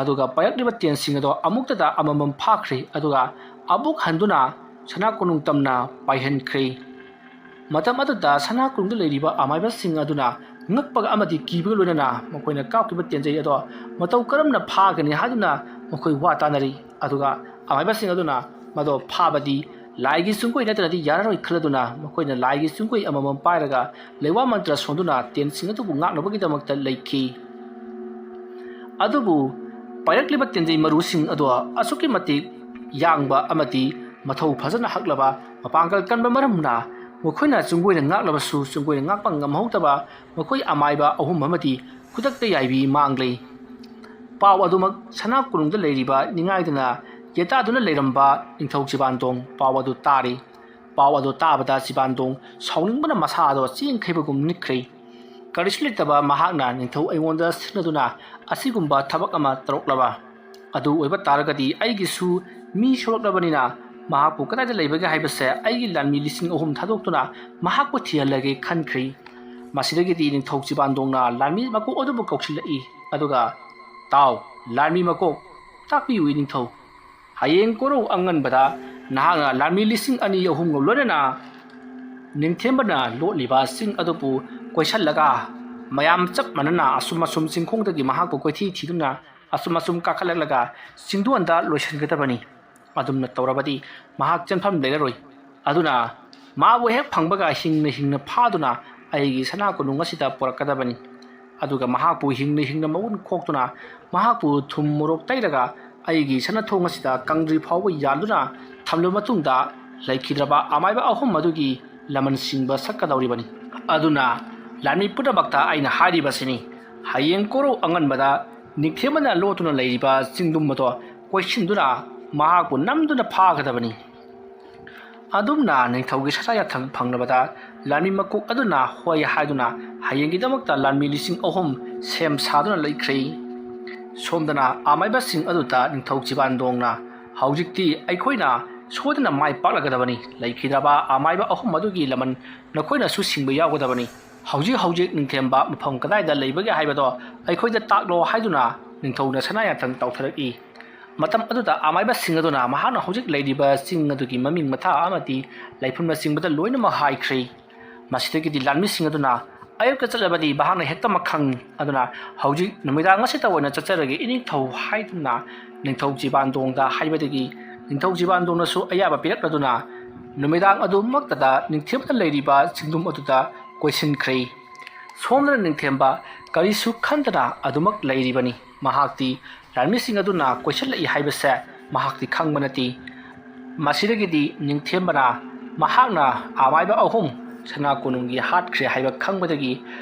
ꯑꯗꯨꯒ ꯄꯥꯏꯔꯛꯂꯤꯕ ꯇꯦꯟꯁꯤꯡ ꯑꯗꯣ ꯑꯃꯨꯛꯇꯗ ꯑꯃꯃꯝ ꯐꯥꯈ꯭ꯔꯦ꯫ ꯑꯗꯨꯒ ꯑꯃꯨꯛ ꯍꯟꯗꯨꯅ ꯁꯅꯥ ꯀꯣꯅꯨꯡ ꯇꯝꯅ ꯄꯥꯏꯍꯟꯈ꯭ꯔꯦ꯫ ꯃꯇꯝ ꯑꯗꯨꯗ ꯁꯅꯥ ꯀꯣꯅꯨꯡꯗ ꯂꯩꯔꯤꯕ ꯑꯃꯥꯏꯕꯁꯤꯡ ꯑꯗꯨꯅ ꯉꯛꯄꯒ ꯑꯃꯗꯤ ꯀꯤꯕꯒ ꯂꯣꯏꯅꯅ ꯃꯈꯣꯏꯅ ꯀꯥꯞꯈꯤꯕ ꯇꯦꯟꯖꯩ ꯑꯗꯣ ꯃꯇꯧ ꯀꯔꯝꯅ ꯐꯥꯒꯅꯤ ꯍꯥꯏꯗꯨꯅ ꯃꯈꯣꯏ ꯋꯥ ꯇꯥꯅꯔꯤ꯫ ꯑꯗꯨꯒ ꯑꯃꯥꯏꯕꯁꯤꯡ ꯑꯗꯨꯅ ꯃꯗꯣ ꯐꯥꯕꯗꯤ ꯂꯥꯏꯒꯤ ꯆꯨꯡꯒꯣꯏ ꯅꯠꯇ꯭ꯔꯗꯤ ꯌꯥꯔꯔꯣꯏ ꯈꯜꯂꯗꯨꯅ ꯃꯈꯣꯏꯅ ꯂꯥꯏꯒꯤ ꯆꯨꯡꯒꯣꯏ ꯑꯃꯃꯝ ꯄꯥꯏꯔꯒ ꯂꯩꯋꯥ ꯃꯟꯇ꯭ꯔ ꯁꯣꯟꯗꯨꯅ ꯇꯦꯟꯁꯤꯡ ꯑꯗꯨꯕꯨ ꯉꯥꯛꯅꯕꯒꯤꯗꯃꯛꯇ ꯂꯩꯈꯤ꯫ ꯑꯗꯨꯕꯨ ꯄꯥꯏꯔꯛꯂꯤꯕ ꯇꯦꯟꯖꯩ ꯃꯔꯨꯁꯤꯡ ꯑꯗꯣ ꯑꯁꯨꯛꯀꯤ ꯃꯇꯤꯛ ꯌꯥꯡꯕ ꯑꯃꯗꯤ ꯃꯊꯧ ꯐꯖꯅ ꯍꯛꯂꯕ, ꯃꯄꯥꯡꯒꯜ ꯀꯟꯕ ꯃꯔꯝꯅ ꯃꯈꯣꯏꯅ ꯆꯤꯡꯒꯣꯏꯅ ꯉꯥꯛꯂꯕꯁꯨ ꯆꯤꯡꯒꯣꯏꯅ ꯉꯥꯛꯄ ꯉꯝꯍꯧꯗꯕ ꯃꯈꯣꯏ ꯑꯃꯥꯏꯕ ꯑꯍꯨꯝ ꯑꯃꯗꯤ ꯈꯨꯗꯛꯇ ꯌꯥꯏꯕꯤ ꯃꯥꯡꯂꯤ꯫ ꯄꯥꯎ ꯑꯗꯨꯃꯛ ꯁꯅꯥ ꯀꯣꯅꯨꯡꯗ ꯂꯩꯔꯤꯕ ꯅꯤꯡꯉꯥꯏꯗꯨꯅ ꯌꯦꯇꯥꯗꯨꯅ ꯂꯩꯔꯝꯕ ꯅꯤꯡꯊꯧ ꯆꯤꯕꯥꯟꯗꯣꯡ ꯄꯥꯎ ꯑꯗꯨ ꯇꯥꯔꯤ꯫ ꯄꯥꯎ ꯑꯗꯨ ꯇꯥꯕꯗ ꯆꯤꯕꯥꯟꯗꯣꯡ ꯁꯥꯎꯅꯤꯡꯕꯅ ꯃꯁꯥꯗꯣ ꯆꯦꯡꯈꯩꯕꯒꯨꯝ ꯅꯤꯛꯈ꯭ꯔꯦ꯫ ꯀꯔꯤꯁꯨ ꯂꯩꯇꯕ ꯃꯍꯥꯛꯅ ꯅꯤꯡꯊꯧ ꯑꯩꯉꯣꯟꯗ ꯁꯤꯟꯅꯗꯨꯅ ꯑꯁꯤꯒꯨꯝꯕ ꯊꯕꯛ ꯑꯃ ꯇꯧꯔꯛꯂꯕ ꯑꯗꯨ ꯑꯣꯏꯕ ꯇꯥꯔꯒꯗꯤ ꯑꯩꯒꯤꯁꯨ ꯃꯤ ꯁꯣꯛꯂꯛꯂꯕꯅꯤꯅ ꯃꯍꯥꯛꯄꯨ ꯀꯗꯥꯏꯗ ꯂꯩꯕꯒꯦ ꯍꯥꯏꯕꯁꯦ ꯑꯩꯒꯤ ꯂꯥꯟꯃꯤ ꯂꯤꯁꯤꯡ ꯑꯍꯨꯝ ꯊꯥꯗꯣꯛꯇꯨꯅ ꯃꯍꯥꯛꯄꯨ ꯊꯤꯍꯜꯂꯒꯦ ꯈꯟꯈ꯭ꯔꯤ꯫ ꯃꯁꯤꯗꯒꯤꯗꯤ ꯅꯤꯡꯊꯧ ꯆꯤꯕꯥꯟꯗꯣꯡꯅ ꯂꯥꯟꯃꯤ ꯃꯀꯣꯛ ꯑꯗꯨꯕꯨ ꯀꯧꯁꯤꯜꯂꯛꯏ꯫ ꯑꯗꯨꯒ, "ꯇꯥꯎ, ꯂꯥꯟꯃꯤ ꯃꯀꯣꯛ, ꯇꯥꯛꯄꯤꯌꯨ ꯏꯅꯤꯡꯊꯧ꯫ ꯍꯌꯦꯡ ꯀꯣꯔꯧ ꯑꯉꯟꯕꯗ ꯅꯍꯥꯛꯅ ꯂꯥꯟꯃꯤ ꯂꯤꯁꯤꯡ ꯑꯅꯤ ꯑꯍꯨꯝꯒ ꯂꯣꯏꯅꯅ ꯅꯤꯡꯊꯦꯝꯕꯅ ꯂꯣꯠꯂꯤꯕ ꯆꯤꯡ ꯑꯗꯨꯕꯨ ꯀꯣꯏꯁꯜꯂꯒ ꯃꯌꯥꯝ ꯆꯞ ꯃꯥꯟꯅꯅ ꯑꯁꯨꯝ ꯑꯁꯨꯝ ꯆꯤꯡꯈꯣꯡꯗꯒꯤ ꯃꯍꯥꯛꯄꯨ ꯀꯣꯏꯊꯤ ꯊꯤꯗꯨꯅ ꯑꯁꯨꯝ ꯑꯁꯨꯝ ꯀꯥꯈꯠꯂꯛꯂꯒ ꯆꯤꯡꯗꯣꯟꯗ ꯂꯣꯏꯁꯤꯟꯒꯗꯕꯅꯤ꯫ ꯑꯗꯨꯝꯅ ꯇꯧꯔꯕꯗꯤ ꯃꯍꯥꯛ ꯆꯦꯟꯐꯝ ꯂꯩꯔꯔꯣꯏ꯫ ꯑꯗꯨꯅ ꯃꯥꯕꯨ ꯍꯦꯛ ꯐꯪꯕꯒ ꯍꯤꯡꯅ ꯍꯤꯡꯅ ꯐꯥꯗꯨꯅ ꯑꯩꯒꯤ ꯁꯅꯥ ꯀꯣꯅꯨꯡ ꯑꯁꯤꯗ ꯄꯨꯔꯛꯀꯗꯕꯅꯤ꯫ ꯑꯗꯨꯒ ꯃꯍꯥꯛꯄꯨ ꯍꯤꯡꯅ ꯍꯤꯡꯅ ꯃꯎꯟ ꯈꯣꯛꯇꯨꯅ ꯃꯍꯥꯛꯄꯨ ꯊꯨꯝ ꯃꯣꯔꯣꯛ ꯇꯩꯔꯒ ꯑꯩꯒꯤ ꯁꯅꯥꯊꯣꯡ ꯑꯁꯤꯗ ꯀꯪꯗ꯭ꯔꯤ ꯐꯥꯎꯕ ꯌꯥꯜꯗꯨꯅ ꯊꯝꯂꯕ ꯃꯇꯨꯡꯗ ꯂꯩꯈꯤꯗ꯭ꯔꯕ ꯑꯃꯥꯏꯕ ꯑꯍꯨꯝ ꯑꯗꯨꯒꯤ ꯂꯃꯟ ꯁꯤꯡꯕ ꯁꯛꯀꯗꯧꯔꯤꯕꯅꯤ꯫ ꯑꯗꯨꯅ ꯂꯥꯟꯃꯤ ꯄꯨꯝꯅꯃꯛꯇ ꯑꯩꯅ ꯍꯥꯏꯔꯤꯕꯁꯤꯅꯤ, ꯍꯌꯦꯡ ꯀꯣꯔꯧ ꯑꯉꯟꯕꯗ ꯅꯤꯡꯊꯦꯝꯕꯅ ꯂꯣꯠꯇꯨꯅ ꯂꯩꯔꯤꯕ ꯆꯤꯡꯗꯨꯝ ꯑꯗꯣ ꯀꯣꯏꯁꯤꯟꯗꯨꯅ ꯃꯍꯥꯛꯄꯨ ꯅꯝꯗꯨꯅ ꯐꯥꯒꯗꯕꯅꯤ꯫ ꯑꯗꯨꯝꯅ ꯅꯤꯡꯊꯧꯒꯤ ꯁꯅꯥ ꯌꯥꯊꯪ ꯐꯪꯂꯕꯗ ꯂꯥꯟꯃꯤ ꯃꯀꯣꯛ ꯑꯗꯨꯅ ꯍꯣꯏ ꯍꯥꯏꯗꯨꯅ ꯍꯌꯦꯡꯒꯤꯗꯃꯛꯇ ꯂꯥꯟꯃꯤ ꯂꯤꯁꯤꯡ ꯑꯍꯨꯝ ꯁꯦꯝ ꯁꯥꯗꯨꯅ ꯂꯩꯈ꯭ꯔꯦ꯫ ꯁꯣꯝꯗꯅ ꯑꯃꯥꯏꯕꯁꯤꯡ ꯑꯗꯨꯗ ꯅꯤꯡꯊꯧ ꯆꯤꯕꯥꯟꯗꯣꯡꯅ, "ꯍꯧꯖꯤꯛꯇꯤ ꯑꯩꯈꯣꯏꯅ ꯁꯣꯏꯗꯅ ꯃꯥꯏ ꯄꯥꯛꯂꯒꯗꯕꯅꯤ꯫ ꯂꯩꯈꯤꯗ꯭ꯔꯕ ꯑꯃꯥꯏꯕ ꯑꯍꯨꯝ ꯑꯗꯨꯒꯤ ꯂꯃꯟ ꯅꯈꯣꯏꯅꯁꯨ ꯁꯤꯡꯕ ꯌꯥꯎꯒꯗꯕꯅꯤ꯫ ꯍꯧꯖꯤꯛ ꯍꯧꯖꯤꯛ ꯅꯤꯡꯊꯦꯝꯕ ꯃꯐꯝ ꯀꯗꯥꯏꯗ ꯂꯩꯕꯒꯦ ꯍꯥꯏꯕꯗꯣ ꯑꯩꯈꯣꯏꯗ ꯇꯥꯛꯂꯣ" ꯍꯥꯏꯗꯨꯅ ꯅꯤꯡꯊꯧꯅ ꯁꯅꯥ ꯌꯥꯊꯪ ꯇꯧꯊꯔꯛꯏ꯫ ꯃꯇꯝ ꯑꯗꯨꯗ ꯑꯃꯥꯏꯕꯁꯤꯡ ꯑꯗꯨꯅ ꯃꯍꯥꯛꯅ ꯍꯧꯖꯤꯛ ꯂꯩꯔꯤꯕ ꯆꯤꯡ ꯑꯗꯨꯒꯤ ꯃꯃꯤꯡ ꯃꯊꯥ ꯑꯃꯗꯤ ꯂꯩꯐꯝꯅꯆꯤꯡꯕꯗ ꯂꯣꯏꯅꯃꯛ ꯍꯥꯏꯈ꯭ꯔꯦ꯫ ꯃꯁꯤꯗꯒꯤꯗꯤ ꯂꯥꯟꯃꯤꯁꯤꯡ ꯑꯗꯨꯅ ꯑꯌꯨꯛꯇ ꯆꯠꯂꯕꯗꯤ ꯃꯍꯥꯛꯅ ꯍꯦꯛꯇ ꯃꯈꯪ꯫ ꯑꯗꯨꯅ ꯍꯧꯖꯤꯛ ꯅꯨꯃꯤꯗꯥꯡ ꯑꯁꯤꯗ ꯑꯣꯏꯅ ꯆꯠꯆꯔꯒꯦ ꯏꯅꯤꯡꯊꯧ ꯍꯥꯏꯗꯨꯅ ꯅꯤꯡꯊꯧ ꯆꯤꯕꯥꯟꯗꯣꯡꯗ ꯍꯥꯏꯕꯗꯒꯤ ꯅꯤꯡꯊꯧ ꯆꯤꯕꯥꯟꯗꯣꯡꯅꯁꯨ ꯑꯌꯥꯕ ꯄꯤꯔꯛꯂꯗꯨꯅ ꯅꯨꯃꯤꯗꯥꯡ ꯑꯗꯨꯃꯛꯇꯗ ꯅꯤꯡꯊꯦꯝꯕꯗ ꯂꯩꯔꯤꯕ ꯆꯤꯡꯗꯨꯝ ꯑꯗꯨꯗ ꯀꯣꯏꯁꯤꯟꯈ꯭ꯔꯦ꯫ ꯁꯣꯝꯗꯅ ꯅꯤꯡꯊꯦꯝꯕ ꯀꯔꯤꯁꯨ ꯈꯟꯗꯅ ꯑꯗꯨꯃꯛ ꯂꯩꯔꯤꯕꯅꯤ꯫ ꯃꯍꯥꯛꯇꯤ ꯂꯥꯟꯃꯤꯁꯤꯡ ꯑꯗꯨꯅ ꯀꯣꯏꯁꯤꯜꯂꯛꯏ ꯍꯥꯏꯕꯁꯦ ꯃꯍꯥꯛꯇꯤ ꯈꯪꯕ ꯅꯠꯇꯦ꯫ ꯃꯁꯤꯗꯒꯤꯗꯤ ꯅꯤꯡꯊꯦꯝꯕꯅ ꯃꯍꯥꯛꯅ ꯑꯃꯥꯏꯕ ꯑꯍꯨꯝ ꯁꯅꯥ ꯀꯣꯅꯨꯡꯒꯤ ꯍꯥꯠꯈ꯭ꯔꯦ ꯍꯥꯏꯕ ꯈꯪꯕꯗꯒꯤ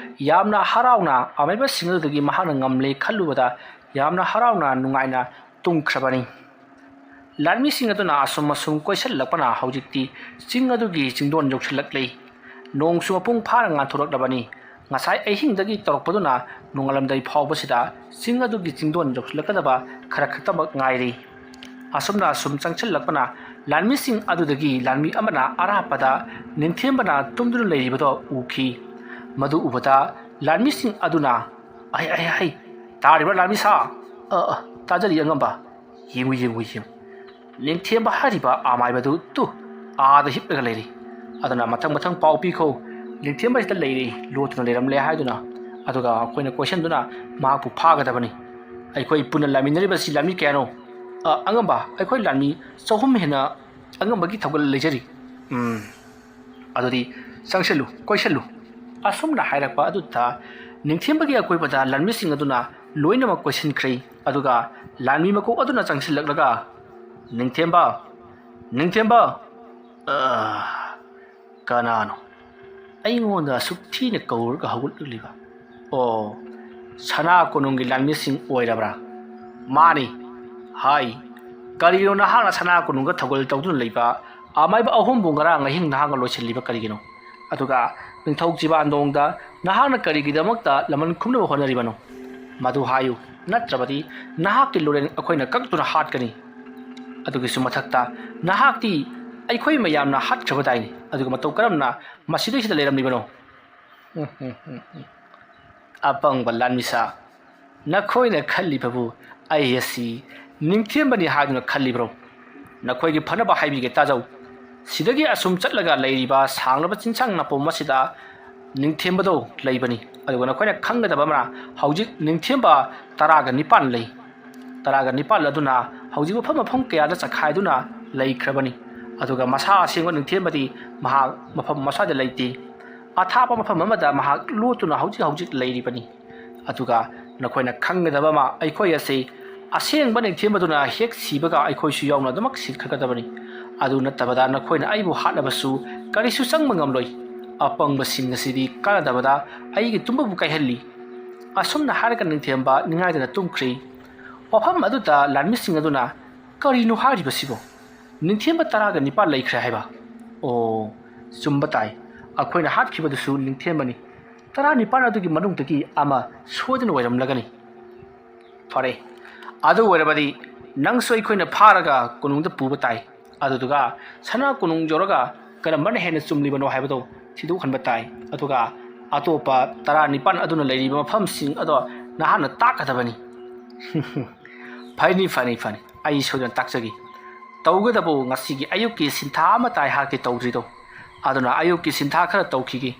ꯌꯥꯝꯅ ꯍꯔꯥꯎꯅ ꯑꯃꯥꯏꯕꯁꯤꯡ ꯑꯗꯨꯗꯒꯤ ꯃꯍꯥꯛꯅ ꯉꯝꯂꯦ ꯈꯜꯂꯨꯕꯗ ꯌꯥꯝꯅ ꯍꯔꯥꯎꯅ ꯅꯨꯡꯉꯥꯏꯅ ꯇꯨꯝꯈ꯭ꯔꯕꯅꯤ꯫ ꯂꯥꯟꯃꯤꯁꯤꯡ ꯑꯗꯨꯅ ꯑꯁꯨꯝ ꯑꯁꯨꯝ ꯀꯣꯏꯁꯤꯜꯂꯛꯄꯅ ꯍꯧꯖꯤꯛꯇꯤ ꯆꯤꯡ ꯑꯗꯨꯒꯤ ꯆꯤꯡꯗꯣꯟ ꯌꯧꯁꯤꯜꯂꯛꯂꯦ꯫ ꯅꯣꯡꯁꯨ ꯃꯄꯨꯡ ꯐꯥꯅ ꯉꯥꯟꯊꯣꯔꯛꯂꯕꯅꯤ꯫ ꯉꯁꯥꯏ ꯑꯍꯤꯡꯗꯒꯤ ꯇꯧꯔꯛꯄꯗꯨꯅ ꯅꯣꯡꯉꯥꯜꯂꯝꯗꯥꯏ ꯐꯥꯎꯕꯁꯤꯗ ꯆꯤꯡ ꯑꯗꯨꯒꯤ ꯆꯤꯡꯗꯣꯟ ꯌꯧꯁꯤꯜꯂꯛꯀꯗꯕ ꯈꯔ ꯈꯛꯇꯃꯛ ꯉꯥꯏꯔꯤ꯫ ꯑꯁꯨꯝꯅ ꯑꯁꯨꯝ ꯆꯪꯁꯤꯜꯂꯛꯄꯅ ꯂꯥꯟꯃꯤꯁꯤꯡ ꯑꯗꯨꯗꯒꯤ ꯂꯥꯟꯃꯤ ꯑꯃꯅ ꯑꯔꯥꯞꯄꯗ ꯅꯤꯡꯊꯦꯝꯕꯅ ꯇꯨꯝꯗꯨꯅ ꯂꯩꯔꯤꯕꯗꯣ ꯎꯈꯤ꯫ ꯃꯗꯨ ꯎꯕꯗ ꯂꯥꯟꯃꯤꯁꯤꯡ ꯑꯗꯨꯅ, "ꯑꯍꯩ, ꯑꯍꯩ, ꯑꯍꯩ, ꯇꯥꯔꯤꯕ꯭ꯔꯥ ꯂꯥꯟꯃꯤ ꯁꯥ?" "ꯑ, ꯑ, ꯇꯥꯖꯔꯤ ꯑꯉꯝꯕ꯫ ꯌꯦꯡꯉꯨ, ꯌꯦꯡꯉꯨ, ꯌꯦꯡꯉꯨ꯫ ꯅꯤꯡꯊꯦꯝꯕ ꯍꯥꯏꯔꯤꯕ ꯑꯃꯥꯏꯕꯗꯨ ꯇꯨ, ꯑꯥꯗ ꯍꯤꯞꯂꯒ ꯂꯩꯔꯤ꯫" ꯑꯗꯨꯅ ꯃꯊꯪ ꯃꯊꯪ ꯄꯥꯎ ꯄꯤꯈꯣ꯫ "ꯅꯤꯡꯊꯦꯝꯕ ꯁꯤꯗ ꯂꯩꯔꯤ, ꯂꯣꯠꯇꯨꯅ ꯂꯩꯔꯝꯂꯦ" ꯍꯥꯏꯗꯨꯅ꯫ ꯑꯗꯨꯒ ꯑꯩꯈꯣꯏꯅ ꯀꯣꯏꯁꯟꯗꯨꯅ ꯃꯍꯥꯛꯄꯨ ꯐꯥꯒꯗꯕꯅꯤ꯫ ꯑꯩꯈꯣꯏ ꯄꯨꯟꯅ ꯂꯥꯟꯃꯤꯟꯅꯔꯤꯕꯁꯤ ꯂꯥꯟꯃꯤ ꯀꯌꯥꯅꯣ? "ꯑ, ꯑꯉꯝꯕ, ꯑꯩꯈꯣꯏ ꯂꯥꯟꯃꯤ ꯆꯍꯨꯝ ꯍꯦꯟꯅ ꯑꯉꯝꯕꯒꯤ ꯊꯧꯒꯜ ꯂꯩꯖꯔꯤ꯫" "ꯎꯝ, ꯑꯗꯨꯗꯤ ꯆꯪꯁꯤꯜꯂꯨ, ꯀꯣꯏꯁꯤꯜꯂꯨ꯫" ꯑꯁꯨꯝꯅ ꯍꯥꯏꯔꯛꯄ ꯑꯗꯨꯗ ꯅꯤꯡꯊꯦꯝꯕꯒꯤ ꯑꯀꯣꯏꯕꯗ ꯂꯥꯟꯃꯤꯁꯤꯡ ꯑꯗꯨꯅ ꯂꯣꯏꯅꯃꯛ ꯀꯣꯏꯁꯤꯟꯈ꯭ꯔꯦ꯫ ꯑꯗꯨꯒ ꯂꯥꯟꯃꯤ ꯃꯀꯣꯛ ꯑꯗꯨꯅ ꯆꯪꯁꯤꯜꯂꯛꯂꯒ, "ꯅꯤꯡꯊꯦꯝꯕ, ꯅꯤꯡꯊꯦꯝꯕ!" "ꯑ, ꯀꯅꯥꯅꯣ ꯑꯩꯉꯣꯟꯗ ꯑꯁꯨꯛ ꯊꯤꯅ ꯀꯧꯔꯒ ꯍꯧꯒꯠꯂꯛꯂꯤꯕ? ꯑꯣ, ꯁꯅꯥ ꯀꯣꯅꯨꯡꯒꯤ ꯂꯥꯟꯃꯤꯁꯤꯡ ꯑꯣꯏꯔꯕ꯭ꯔꯥ?" "ꯃꯥꯅꯤ꯫" "ꯍꯥꯏ, ꯀꯔꯤꯒꯤꯅꯣ ꯅꯍꯥꯛꯅ ꯁꯅꯥ ꯀꯣꯅꯨꯡꯒ ꯊꯧꯒꯜ ꯇꯧꯗꯨꯅ ꯂꯩꯕ ꯑꯃꯥꯏꯕ ꯑꯍꯨꯝꯕꯨ ꯉꯔꯥꯡ ꯑꯍꯤꯡ ꯅꯍꯥꯛꯅ ꯂꯣꯏꯁꯤꯜꯂꯤꯕ ꯀꯔꯤꯒꯤꯅꯣ? ꯑꯗꯨꯒ ꯅꯤꯡꯊꯧ ꯆꯤꯕꯥꯟꯗꯣꯡꯗ ꯅꯍꯥꯛꯅ ꯀꯔꯤꯒꯤꯗꯃꯛꯇ ꯂꯃꯟ ꯈꯨꯝꯅꯕ ꯍꯣꯠꯅꯔꯤꯕꯅꯣ? ꯃꯗꯨ ꯍꯥꯏꯌꯨ, ꯅꯠꯇ꯭ꯔꯕꯗꯤ ꯅꯍꯥꯛꯀꯤ ꯂꯣꯔꯦꯟ ꯑꯩꯈꯣꯏꯅ ꯀꯛꯇꯨꯅ ꯍꯥꯠꯀꯅꯤ꯫ ꯑꯗꯨꯒꯤꯁꯨ ꯃꯊꯛꯇ ꯅꯍꯥꯛꯇꯤ ꯑꯩꯈꯣꯏ ꯃꯌꯥꯝꯅ ꯍꯥꯠꯈ꯭ꯔꯕꯗꯥꯏꯅꯤ, ꯑꯗꯨꯒ ꯃꯇꯧ ꯀꯔꯝꯅ ꯃꯁꯤꯗꯩꯁꯤꯗ ꯂꯩꯔꯝꯂꯤꯕꯅꯣ?" "ꯑꯄꯪꯕ ꯂꯥꯟꯃꯤꯁꯥ, ꯅꯈꯣꯏꯅ ꯈꯜꯂꯤꯕꯕꯨ ꯑꯩ ꯑꯁꯤ ꯅꯤꯡꯊꯦꯝꯕꯅꯤ ꯍꯥꯏꯗꯨꯅ ꯈꯜꯂꯤꯕ꯭ꯔꯣ? ꯅꯈꯣꯏꯒꯤ ꯐꯅꯕ ꯍꯥꯏꯕꯤꯒꯦ, ꯇꯥꯖꯧ꯫ ꯁꯤꯗꯒꯤ ꯑꯁꯨꯝ ꯆꯠꯂꯒ ꯂꯩꯔꯤꯕ ꯁꯥꯡꯂꯕ ꯆꯤꯡꯁꯥꯡ ꯅꯥꯄꯣꯝ ꯑꯁꯤꯗ ꯅꯤꯡꯊꯦꯝꯕꯗꯣ ꯂꯩꯕꯅꯤ꯫ ꯑꯗꯨꯒ ꯅꯈꯣꯏꯅ ꯈꯪꯒꯗꯕ ꯑꯃꯅ, ꯍꯧꯖꯤꯛ ꯅꯤꯡꯊꯦꯝꯕ ꯇꯔꯥꯒ ꯅꯤꯄꯥꯟ ꯂꯩ꯫ ꯇꯔꯥꯒ ꯅꯤꯄꯥꯟ ꯑꯗꯨꯅ ꯍꯧꯖꯤꯛ ꯃꯐꯝ ꯃꯐꯝ ꯀꯌꯥꯗ ꯆꯈꯥꯏꯗꯨꯅ ꯂꯩꯈ꯭ꯔꯕꯅꯤ꯫ ꯑꯗꯨꯒ ꯃꯁꯥ ꯑꯁꯦꯡꯕ ꯅꯤꯡꯊꯦꯝꯕꯗꯤ ꯃꯍꯥꯛ ꯃꯐꯝ ꯃꯁꯥꯗ ꯂꯩꯇꯦ꯫ ꯑꯊꯥꯞꯄ ꯃꯐꯝ ꯑꯃꯗ ꯃꯍꯥꯛ ꯂꯣꯠꯇꯨꯅ ꯍꯧꯖꯤꯛ ꯍꯧꯖꯤꯛ ꯂꯩꯔꯤꯕꯅꯤ꯫ ꯑꯗꯨꯒ ꯅꯈꯣꯏꯅ ꯈꯪꯒꯗꯕ ꯑꯃ, ꯑꯩꯈꯣꯏ ꯑꯁꯤ ꯑꯁꯦꯡꯕ ꯅꯤꯡꯊꯦꯝꯕꯗꯨꯅ ꯍꯦꯛ ꯁꯤꯕꯒ ꯑꯩꯈꯣꯏꯁꯨ ꯌꯥꯎꯅ ꯑꯗꯨꯃꯛ ꯁꯤꯈ꯭ꯔꯒꯗꯕꯅꯤ꯫ ꯑꯗꯨ ꯅꯠꯇꯕꯗ ꯅꯈꯣꯏꯅ ꯑꯩꯕꯨ ꯍꯥꯠꯂꯕꯁꯨ ꯀꯔꯤꯁꯨ ꯆꯪꯕ ꯉꯝꯂꯣꯏ꯫ ꯑꯄꯪꯕꯁꯤꯡ ꯑꯁꯤꯗꯤ ꯀꯥꯟꯅꯗꯕꯗ ꯑꯩꯒꯤ ꯇꯨꯝꯕꯕꯨ ꯀꯥꯏꯍꯜꯂꯤ꯫ ꯑꯁꯨꯝꯅ ꯍꯥꯏꯔꯒ ꯅꯤꯡꯊꯦꯝꯕ ꯅꯤꯡꯉꯥꯏꯗꯅ ꯇꯨꯝꯈ꯭ꯔꯤ꯫ ꯋꯥꯐꯝ ꯑꯗꯨꯗ ꯂꯥꯟꯃꯤꯁꯤꯡ ꯑꯗꯨꯅ, "ꯀꯔꯤꯅꯣ ꯍꯥꯏꯔꯤꯕꯁꯤꯕꯣ? ꯅꯤꯡꯊꯦꯝꯕ ꯇꯔꯥꯒ ꯅꯤꯄꯥꯜ ꯂꯩꯈ꯭ꯔꯦ ꯍꯥꯏꯕ? ꯑꯣ, ꯆꯨꯝꯕ ꯇꯥꯏ꯫ ꯑꯩꯈꯣꯏꯅ ꯍꯥꯠꯈꯤꯕꯗꯨꯁꯨ ꯅꯤꯡꯊꯦꯝꯕꯅꯤ꯫ ꯇꯔꯥꯅꯤꯄꯥꯜ ꯑꯗꯨꯒꯤ ꯃꯅꯨꯡꯗꯒꯤ ꯑꯃ ꯁꯣꯏꯗꯅ ꯑꯣꯏꯔꯝꯂꯒꯅꯤ꯫ ꯐꯔꯦ, ꯑꯗꯨ ꯑꯣꯏꯔꯕꯗꯤ ꯅꯪꯁꯨ ꯑꯩꯈꯣꯏꯅ ꯐꯥꯔꯒ ꯀꯣꯅꯨꯡꯗ ꯄꯨꯕ ꯇꯥꯏ꯫ ꯑꯗꯨꯗꯨꯒ ꯁꯅꯥ ꯀꯣꯅꯨꯡ ꯌꯧꯔꯒ ꯀꯔꯝꯕꯅ ꯍꯦꯟꯅ ꯆꯨꯝꯂꯤꯕꯅꯣ ꯍꯥꯏꯕꯗꯣ ꯊꯤꯗꯣꯛꯍꯟꯕ ꯇꯥꯏ꯫ ꯑꯗꯨꯒ ꯑꯇꯣꯞꯄ ꯇꯔꯥꯅꯤꯄꯥꯜ ꯑꯗꯨꯅ ꯂꯩꯔꯤꯕ ꯃꯐꯝꯁꯤꯡ ꯑꯗꯣ ꯅꯍꯥꯛꯅ ꯇꯥꯛꯀꯗꯕꯅꯤ꯫" "ꯐꯅꯤ, ꯐꯅꯤ, ꯐꯅꯤ꯫ ꯑꯩ ꯁꯣꯏꯗꯅ ꯇꯥꯛꯆꯒꯦ꯫ ꯇꯧꯒꯗꯕ ꯉꯁꯤꯒꯤ ꯑꯌꯨꯛꯀꯤ ꯁꯤꯟꯊꯥ ꯑꯃꯇ ꯑꯩꯍꯥꯛꯀꯤ ꯇꯧꯗ꯭ꯔꯤꯗꯣ꯫ ꯑꯗꯨꯅ ꯑꯌꯨꯛꯀꯤ ꯁꯤꯟꯊꯥ ꯈꯔ ꯇꯧꯈꯤꯒꯦ꯫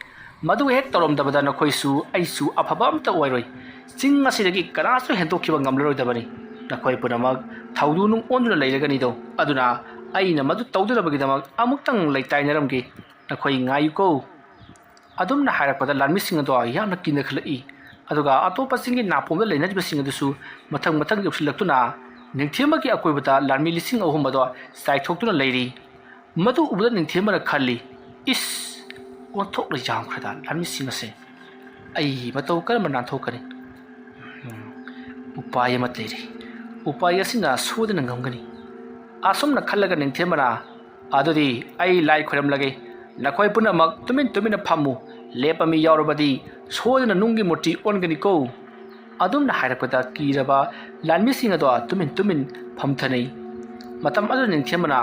ꯃꯗꯨ ꯍꯦꯛ ꯇꯧꯔꯝꯗꯕꯗ ꯅꯈꯣꯏꯁꯨ ꯑꯩꯁꯨ ꯑꯐꯕ ꯑꯝꯇ ꯑꯣꯏꯔꯣꯏ꯫ ꯆꯤꯡ ꯑꯁꯤꯗꯒꯤ ꯀꯅꯥꯁꯨ ꯍꯦꯟꯗꯣꯛꯈꯤꯕ ꯉꯝꯂꯔꯣꯏꯗꯕꯅꯤ꯫ ꯅꯈꯣꯏ ꯄꯨꯝꯅꯃꯛ ꯊꯧꯗꯨꯅꯨꯡ ꯑꯣꯟꯗꯨꯅ ꯂꯩꯔꯒꯅꯤꯗꯣ꯫ ꯑꯗꯨꯅ ꯑꯩꯅ ꯃꯗꯨ ꯇꯧꯗꯅꯕꯒꯤꯗꯃꯛ ꯑꯃꯨꯛꯇꯪ ꯂꯩꯇꯥꯏꯅꯔꯝꯒꯦ꯫ ꯅꯈꯣꯏ ꯉꯥꯏꯌꯨꯀꯣ꯫" ꯑꯗꯨꯝꯅ ꯍꯥꯏꯔꯛꯄꯗ ꯂꯥꯟꯃꯤꯁꯤꯡ ꯑꯗꯣ ꯌꯥꯝꯅ ꯀꯤꯅꯈꯠꯂꯛꯏ꯫ ꯑꯗꯨꯒ ꯑꯇꯣꯞꯄ ꯆꯤꯡꯒꯤ ꯅꯥꯄꯣꯝꯗ ꯂꯩꯅꯔꯤꯕꯁꯤꯡ ꯑꯗꯨꯁꯨ ꯃꯊꯪ ꯃꯊꯪ ꯌꯧꯁꯤꯜꯂꯛꯇꯨꯅ ꯅꯤꯡꯊꯦꯝꯕꯒꯤ ꯑꯀꯣꯏꯕꯗ ꯂꯥꯟꯃꯤ ꯂꯤꯁꯤꯡ ꯑꯍꯨꯝ ꯑꯗꯣ ꯆꯥꯏꯊꯣꯛꯇꯨꯅ ꯂꯩꯔꯤ꯫ ꯃꯗꯨ ꯎꯕꯗ ꯅꯤꯡꯊꯦꯝꯕꯅ ꯈꯜꯂꯤ, "ꯏꯁ, ꯑꯣꯟꯊꯣꯛꯅ ꯌꯥꯝꯈ꯭ꯔꯦꯗ ꯂꯥꯟꯃꯤꯁꯤꯡ ꯑꯁꯦ꯫ ꯑꯩ ꯃꯇꯧ ꯀꯔꯝꯅ ꯅꯥꯟꯊꯣꯛꯀꯅꯤ? ꯎꯝ, ꯎꯄꯥꯏ ꯑꯃ ꯂꯩꯔꯦ꯫ ꯎꯄꯥꯏ ꯑꯁꯤꯅ ꯁꯣꯏꯗꯅ ꯉꯝꯒꯅꯤ꯫" ꯑꯁꯨꯝꯅ ꯈꯜꯂꯒ ꯅꯤꯡꯊꯦꯝꯕꯅ, "ꯑꯗꯨꯗꯤ ꯑꯩ ꯂꯥꯏ ꯈꯣꯏꯔꯝꯂꯒꯦ꯫ ꯅꯈꯣꯏ ꯄꯨꯝꯅꯃꯛ ꯇꯨꯃꯤꯟ ꯇꯨꯃꯤꯟꯅ ꯐꯝꯃꯨ꯫ ꯂꯦꯞꯄ ꯃꯤ ꯌꯥꯎꯔꯕꯗꯤ ꯁꯣꯏꯗꯅ ꯅꯨꯡꯒꯤ ꯃꯨꯔꯇꯤ ꯑꯣꯟꯒꯅꯤꯀꯣ꯫" ꯑꯗꯨꯝꯅ ꯍꯥꯏꯔꯛꯄꯗ ꯀꯤꯔꯕ ꯂꯥꯟꯃꯤꯁꯤꯡ ꯑꯗꯣ ꯇꯨꯃꯤꯟ ꯇꯨꯃꯤꯟ ꯐꯝꯊꯅꯩ꯫ ꯃꯇꯝ ꯑꯗꯨꯗ ꯅꯤꯡꯊꯦꯝꯕꯅ,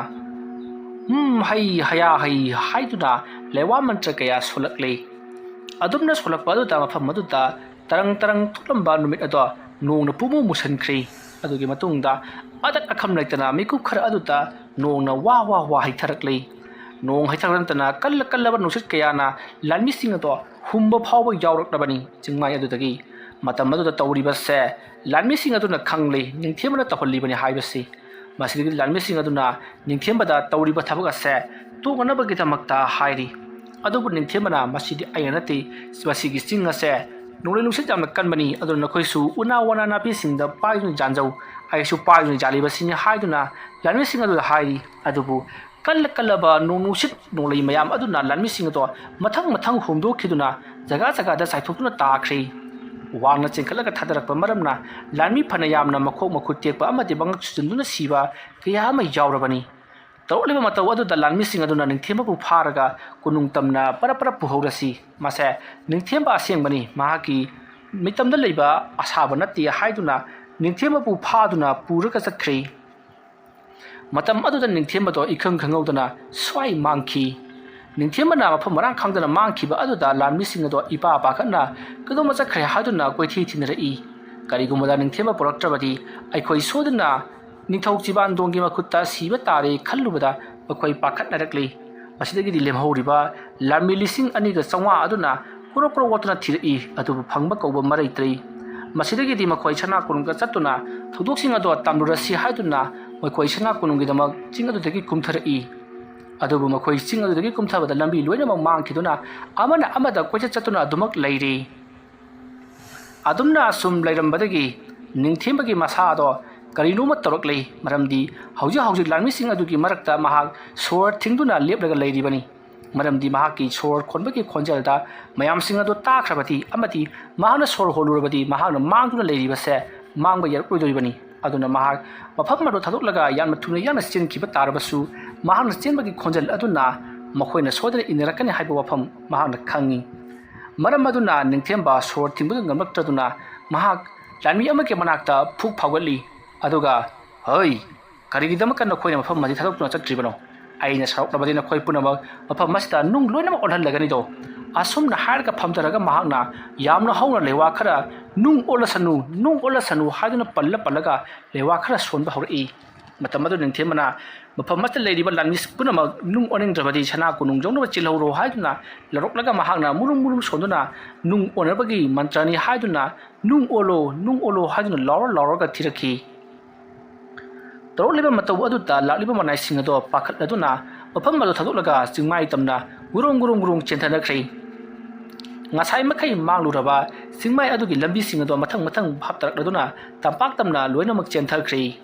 "ꯍꯨꯝ, ꯍꯩ, ꯍꯌꯥ, ꯍꯩ" ꯍꯥꯏꯗꯨꯅ ꯂꯩꯋꯥ ꯃꯟꯇ꯭ꯔ ꯀꯌꯥ ꯁꯣꯜꯂꯛꯂꯤ꯫ ꯑꯗꯨꯝꯅ ꯁꯣꯜꯂꯛꯄ ꯑꯗꯨꯗ ꯃꯐꯝ ꯑꯗꯨꯗ ꯇꯔꯪ ꯇꯔꯪ ꯊꯣꯛꯂꯝꯕ ꯅꯨꯃꯤꯠ ꯑꯗꯣ ꯅꯣꯡꯅ ꯄꯨꯝꯃꯨ ꯃꯨꯁꯟꯈ꯭ꯔꯦ꯫ ꯑꯗꯨꯒꯤ ꯃꯇꯨꯡꯗ ꯑꯗꯛ ꯑꯈꯝ ꯂꯩꯇꯅ ꯃꯤꯀꯨꯞ ꯈꯔ ꯑꯗꯨꯗ ꯅꯣꯡꯅ ꯋꯥ ꯋꯥ ꯋꯥ ꯍꯩꯊꯔꯛꯂꯤ꯫ ꯅꯣꯡ ꯍꯩꯊꯔꯛꯄ ꯅꯠꯇꯅ ꯀꯜꯂ ꯀꯜꯂꯕ ꯅꯨꯡꯁꯤꯠ ꯀꯌꯥꯅ ꯂꯥꯟꯃꯤꯁꯤꯡ ꯑꯗꯣ ꯍꯨꯝꯕ ꯐꯥꯎꯕ ꯌꯥꯎꯔꯛꯂꯕꯅꯤ ꯆꯤꯡꯃꯥꯏ ꯑꯗꯨꯗꯒꯤ꯫ ꯃꯇꯝ ꯑꯗꯨꯗ ꯇꯧꯔꯤꯕꯁꯦ ꯂꯥꯟꯃꯤꯁꯤꯡ ꯑꯗꯨꯅ ꯈꯪꯂꯤ, ꯅꯤꯡꯊꯦꯝꯕꯅ ꯇꯧꯍꯜꯂꯤꯕꯅꯤ ꯍꯥꯏꯕꯁꯤ꯫ ꯃꯁꯤꯗꯒꯤ ꯂꯥꯟꯃꯤꯁꯤꯡ ꯑꯗꯨꯅ ꯅꯤꯡꯊꯦꯝꯕꯗ ꯇꯧꯔꯤꯕ ꯊꯕꯛ ꯑꯁꯦ ꯇꯣꯛꯅꯅꯕꯒꯤꯗꯃꯛꯇ ꯍꯥꯏꯔꯤ꯫ ꯑꯗꯨꯕꯨ ꯅꯤꯡꯊꯦꯝꯕꯅ, "ꯃꯁꯤꯗꯤ ꯑꯩꯅ ꯅꯠꯇꯦ, ꯃꯁꯤꯒꯤ ꯆꯤꯡ ꯑꯁꯦ ꯅꯣꯡꯂꯩ ꯅꯨꯡꯁꯤꯠ ꯌꯥꯝꯅ ꯀꯟꯕꯅꯤ, ꯑꯗꯨꯅ ꯅꯈꯣꯏꯁꯨ ꯎꯅꯥ ꯋꯥꯅꯥ ꯅꯥꯄꯤꯁꯤꯡꯗ ꯄꯥꯏꯗꯨꯅ ꯌꯥꯟꯖꯧ, ꯑꯩꯁꯨ ꯄꯥꯏꯗꯨꯅ ꯌꯥꯜꯂꯤꯕꯁꯤꯅꯤ" ꯍꯥꯏꯗꯨꯅ ꯂꯥꯟꯃꯤꯁꯤꯡ ꯑꯗꯨꯗ ꯍꯥꯏꯔꯤ꯫ ꯑꯗꯨꯕꯨ ꯀꯜꯂ ꯀꯜꯂꯕ ꯅꯣꯡ ꯅꯨꯡꯁꯤꯠ ꯅꯣꯡꯂꯩ ꯃꯌꯥꯝ ꯑꯗꯨꯅ ꯂꯥꯟꯃꯤꯁꯤꯡ ꯑꯗꯣ ꯃꯊꯪ ꯃꯊꯪ ꯍꯨꯝꯗꯣꯛꯈꯤꯗꯨꯅ ꯖꯒꯥ ꯖꯒꯥꯗ ꯆꯥꯏꯊꯣꯛꯇꯨꯅ ꯇꯥꯈ꯭ꯔꯦ꯫ ꯋꯥꯡꯅ ꯆꯦꯟꯈꯠꯂꯒ ꯊꯥꯗꯔꯛꯄ ꯃꯔꯝꯅ ꯂꯥꯟꯃꯤ ꯐꯅ ꯌꯥꯝꯅ ꯃꯈꯣꯛ ꯃꯈꯨꯠ ꯇꯦꯛꯄ ꯑꯃꯗꯤ ꯃꯉꯛ ꯁꯨꯖꯟꯗꯨꯅ ꯁꯤꯕ ꯀꯌꯥ ꯑꯃ ꯌꯥꯎꯔꯕꯅꯤ꯫ ꯇꯧꯔꯛꯂꯤꯕ ꯃꯇꯧ ꯑꯗꯨꯗ ꯂꯥꯟꯃꯤꯁꯤꯡ ꯑꯗꯨꯅ ꯅꯤꯡꯊꯦꯝꯕꯕꯨ ꯐꯥꯔꯒ ꯀꯣꯅꯨꯡ ꯇꯝꯅ ꯄꯔꯞ ꯄꯔꯞ ꯄꯨꯍꯧꯔꯁꯤ, ꯃꯁꯦ ꯅꯤꯡꯊꯦꯝꯕ ꯑꯁꯦꯡꯕꯅꯤ, ꯃꯍꯥꯛꯀꯤ ꯃꯤꯇꯝꯗ ꯂꯩꯕ ꯑꯁꯥꯕ ꯅꯠꯇꯦ ꯍꯥꯏꯗꯨꯅ ꯅꯤꯡꯊꯦꯝꯕꯕꯨ ꯐꯥꯗꯨꯅ ꯄꯨꯔꯒ ꯆꯠꯈ꯭ꯔꯦ꯫ ꯃꯇꯝ ꯑꯗꯨꯗ ꯅꯤꯡꯊꯦꯝꯕꯗꯣ ꯏꯈꯪ ꯈꯪꯍꯧꯗꯅ ꯁ꯭ꯋꯥꯏ ꯃꯥꯡꯈꯤ꯫ ꯅꯤꯡꯊꯦꯝꯕꯅ ꯃꯐꯝ ꯃꯔꯥꯡ ꯈꯪꯗꯅ ꯃꯥꯡꯈꯤꯕ ꯑꯗꯨꯗ ꯂꯥꯟꯃꯤꯁꯤꯡ ꯑꯗꯣ ꯏꯄꯥ ꯄꯥꯈꯠꯅ ꯀꯩꯗꯣꯝꯃ ꯆꯠꯈ꯭ꯔꯦ ꯍꯥꯏꯗꯨꯅ ꯀꯣꯏꯊꯤ ꯊꯤꯅꯔꯛꯏ꯫ ꯀꯔꯤꯒꯨꯝꯕꯗ ꯅꯤꯡꯊꯦꯝꯕ ꯄꯨꯔꯛꯇ꯭ꯔꯕꯗꯤ ꯑꯩꯈꯣꯏ ꯁꯣꯏꯗꯅ ꯅꯤꯡꯊꯧ ꯆꯤꯕꯥꯟꯗꯣꯡꯒꯤ ꯃꯈꯨꯠꯇ ꯁꯤꯕ ꯇꯥꯔꯦ ꯈꯜꯂꯨꯕꯗ ꯃꯈꯣꯏ ꯄꯥꯈꯠꯅꯔꯛꯂꯤ꯫ ꯃꯁꯤꯗꯒꯤꯗꯤ ꯂꯦꯝꯍꯧꯔꯤꯕ ꯂꯥꯟꯃꯤ ꯂꯤꯁꯤꯡ ꯑꯅꯤꯒ ꯆꯥꯝꯃꯉꯥ ꯑꯗꯨꯅ ꯀ꯭ꯔꯣꯛ ꯀ꯭ꯔꯣꯛ ꯑꯣꯠꯇꯨꯅ ꯊꯤꯔꯛꯏ, ꯑꯗꯨꯕꯨ ꯐꯪꯕ ꯀꯧꯕ ꯃꯔꯩꯇ꯭ꯔꯤ꯫ ꯃꯁꯤꯗꯒꯤꯗꯤ ꯃꯈꯣꯏ ꯁꯅꯥ ꯀꯣꯅꯨꯡꯗ ꯆꯠꯇꯨꯅ ꯊꯧꯗꯣꯛꯁꯤꯡ ꯑꯗꯣ ꯇꯝꯂꯨꯔꯁꯤ ꯍꯥꯏꯗꯨꯅ ꯃꯈꯣꯏ ꯁꯅꯥ ꯀꯣꯅꯨꯡꯒꯤꯗꯃꯛ ꯆꯤꯡ ꯑꯗꯨꯗꯒꯤ ꯀꯨꯝꯊꯔꯛꯏ꯫ ꯑꯗꯨꯕꯨ ꯃꯈꯣꯏ ꯆꯤꯡ ꯑꯗꯨꯗꯒꯤ ꯀꯨꯝꯊꯕꯗ ꯂꯝꯕꯤ ꯂꯣꯏꯅꯃꯛ ꯃꯥꯡꯈꯤꯗꯨꯅ ꯑꯃꯅ ꯑꯃꯗ ꯀꯣꯏꯆꯠ ꯆꯠꯇꯨꯅ ꯑꯗꯨꯃꯛ ꯂꯩꯔꯤ꯫ ꯑꯗꯨꯝꯅ ꯑꯁꯨꯝ ꯂꯩꯔꯝꯕꯗꯒꯤ ꯅꯤꯡꯊꯦꯝꯕꯒꯤ ꯃꯁꯥꯗꯣ ꯀꯔꯤꯅꯣꯃ ꯇꯧꯔꯛꯂꯤ꯫ ꯃꯔꯝꯗꯤ ꯍꯧꯖꯤꯛ ꯍꯧꯖꯤꯛ ꯂꯥꯟꯃꯤꯁꯤꯡ ꯑꯗꯨꯒꯤ ꯃꯔꯛꯇ ꯃꯍꯥꯛ ꯁꯣꯔ ꯊꯤꯡꯗꯨꯅ ꯂꯦꯞꯂꯒ ꯂꯩꯔꯤꯕꯅꯤ꯫ ꯃꯔꯝꯗꯤ ꯃꯍꯥꯛꯀꯤ ꯁꯣꯔ ꯈꯣꯟꯕꯒꯤ ꯈꯣꯟꯖꯦꯜꯗ ꯃꯌꯥꯝꯁꯤꯡ ꯑꯗꯨ ꯇꯥꯈ꯭ꯔꯕꯗꯤ ꯑꯃꯗꯤ ꯃꯍꯥꯛꯅ ꯁꯣꯔ ꯍꯣꯜꯂꯨꯔꯕꯗꯤ ꯃꯍꯥꯛꯅ ꯃꯥꯡꯗꯨꯅ ꯂꯩꯔꯤꯕꯁꯦ ꯃꯥꯡꯕ ꯌꯥꯔꯛꯂꯣꯏꯗꯧꯔꯤꯕꯅꯤ꯫ ꯑꯗꯨꯅ ꯃꯍꯥꯛ ꯃꯐꯝ ꯑꯗꯨ ꯊꯥꯗꯣꯛꯂꯒ ꯌꯥꯝꯅ ꯊꯨꯅ ꯌꯥꯡꯅ ꯆꯦꯟꯈꯤꯕ ꯇꯥꯔꯕꯁꯨ ꯃꯍꯥꯛꯅ ꯆꯦꯟꯕꯒꯤ ꯈꯣꯟꯖꯦꯜ ꯑꯗꯨꯅ ꯃꯈꯣꯏꯅ ꯁꯣꯏꯗꯅ ꯏꯟꯅꯔꯛꯀꯅꯤ ꯍꯥꯏꯕ ꯋꯥꯐꯝ ꯃꯍꯥꯛꯅ ꯈꯪꯏ꯫ ꯃꯔꯝ ꯑꯗꯨꯅ ꯅꯤꯡꯊꯦꯝꯕ ꯁꯣꯔ ꯊꯤꯡꯕꯒ ꯉꯝꯂꯛꯇ꯭ꯔꯗꯨꯅ ꯃꯍꯥꯛ ꯂꯥꯟꯃꯤ ꯑꯃꯒꯤ ꯃꯅꯥꯛꯇ ꯐꯨꯛ ꯐꯥꯎꯒꯠꯂꯤ꯫ ꯑꯗꯨꯒ, "ꯍꯩ, ꯀꯔꯤꯒꯤꯗꯃꯛꯇ ꯅꯈꯣꯏꯅ ꯃꯐꯝ ꯑꯁꯤ ꯊꯥꯗꯣꯛꯇꯨꯅ ꯆꯠꯇ꯭ꯔꯤꯕꯅꯣ? ꯑꯩꯅ ꯁꯥꯎꯔꯛꯂꯕꯗꯤ ꯅꯈꯣꯏ ꯄꯨꯝꯅꯃꯛ ꯃꯐꯝ ꯑꯁꯤꯗ ꯅꯨꯡ ꯂꯣꯏꯅꯃꯛ ꯑꯣꯜꯍꯜꯂꯒꯅꯤꯗꯣ?" ꯑꯁꯨꯝꯅ ꯍꯥꯏꯔꯒ ꯐꯝꯊꯔꯒ ꯃꯍꯥꯛꯅ ꯌꯥꯝꯅ ꯍꯧꯅ ꯂꯩꯋꯥ ꯈꯔ, "ꯅꯨꯡ ꯑꯣꯜꯂꯁꯅꯨ, ꯅꯨꯡ ꯑꯣꯜꯂꯁꯅꯨ" ꯍꯥꯏꯗꯨꯅ ꯄꯜꯂ ꯄꯜꯂꯒ ꯂꯩꯋꯥ ꯈꯔ ꯁꯣꯟꯕ ꯍꯧꯔꯛꯏ꯫ ꯃꯇꯝ ꯑꯗꯨ ꯅꯤꯡꯊꯦꯝꯕꯅ ꯃꯐꯝ ꯑꯁꯤꯗ ꯂꯩꯔꯤꯕ ꯂꯥꯟꯃꯤ ꯄꯨꯝꯅꯃꯛ ꯅꯨꯡ ꯑꯣꯟꯅꯤꯡꯗ꯭ꯔꯕꯗꯤ ꯁꯅꯥ ꯀꯣꯅꯨꯡ ꯌꯧꯅꯕ ꯆꯦꯜꯍꯧꯔꯣ ꯍꯥꯏꯗꯨꯅ ꯂꯧꯔꯛꯂꯒ ꯃꯍꯥꯛꯅ ꯃꯨꯔꯨꯝ ꯃꯨꯔꯨꯝ ꯁꯣꯟꯗꯨꯅ ꯅꯨꯡ ꯑꯣꯟꯅꯕꯒꯤ ꯃꯟꯇ꯭ꯔꯅꯤ ꯍꯥꯏꯗꯨꯅ "ꯅꯨꯡ ꯑꯣꯜꯂꯣ, ꯅꯨꯡ ꯑꯣꯜꯂꯣ" ꯍꯥꯏꯗꯨꯅ ꯂꯥꯎꯔ ꯂꯥꯎꯔꯒ ꯊꯤꯔꯛꯈꯤ꯫ ꯇꯧꯔꯛꯂꯤꯕ ꯃꯇꯧ ꯑꯗꯨꯗ ꯂꯥꯛꯂꯤꯕ ꯃꯅꯥꯏꯁꯤꯡ ꯑꯗꯣ ꯄꯥꯈꯠꯂꯗꯨꯅ ꯃꯐꯝ ꯑꯗꯨ ꯊꯥꯗꯣꯛꯂꯒ ꯆꯤꯡꯃꯥꯏ ꯇꯝꯅ ꯒꯨꯔꯨꯡ ꯒꯨꯔꯨꯡ ꯒꯨꯔꯨꯡ ꯆꯦꯟꯊꯅꯈ꯭ꯔꯦ꯫ ꯉꯁꯥꯏ ꯃꯈꯩ ꯃꯥꯡꯂꯨꯔꯕ ꯆꯤꯡꯃꯥꯏ ꯑꯗꯨꯒꯤ ꯂꯝꯕꯤꯁꯤꯡ ꯑꯗꯣ ꯃꯊꯪ ꯃꯊꯪ ꯍꯥꯞꯇꯔꯛꯂꯗꯨꯅ ꯇꯝꯄꯥꯛ ꯇꯝꯅ ꯂꯣꯏꯅꯃꯛ ꯆꯦꯟꯊꯈ꯭ꯔꯦ꯫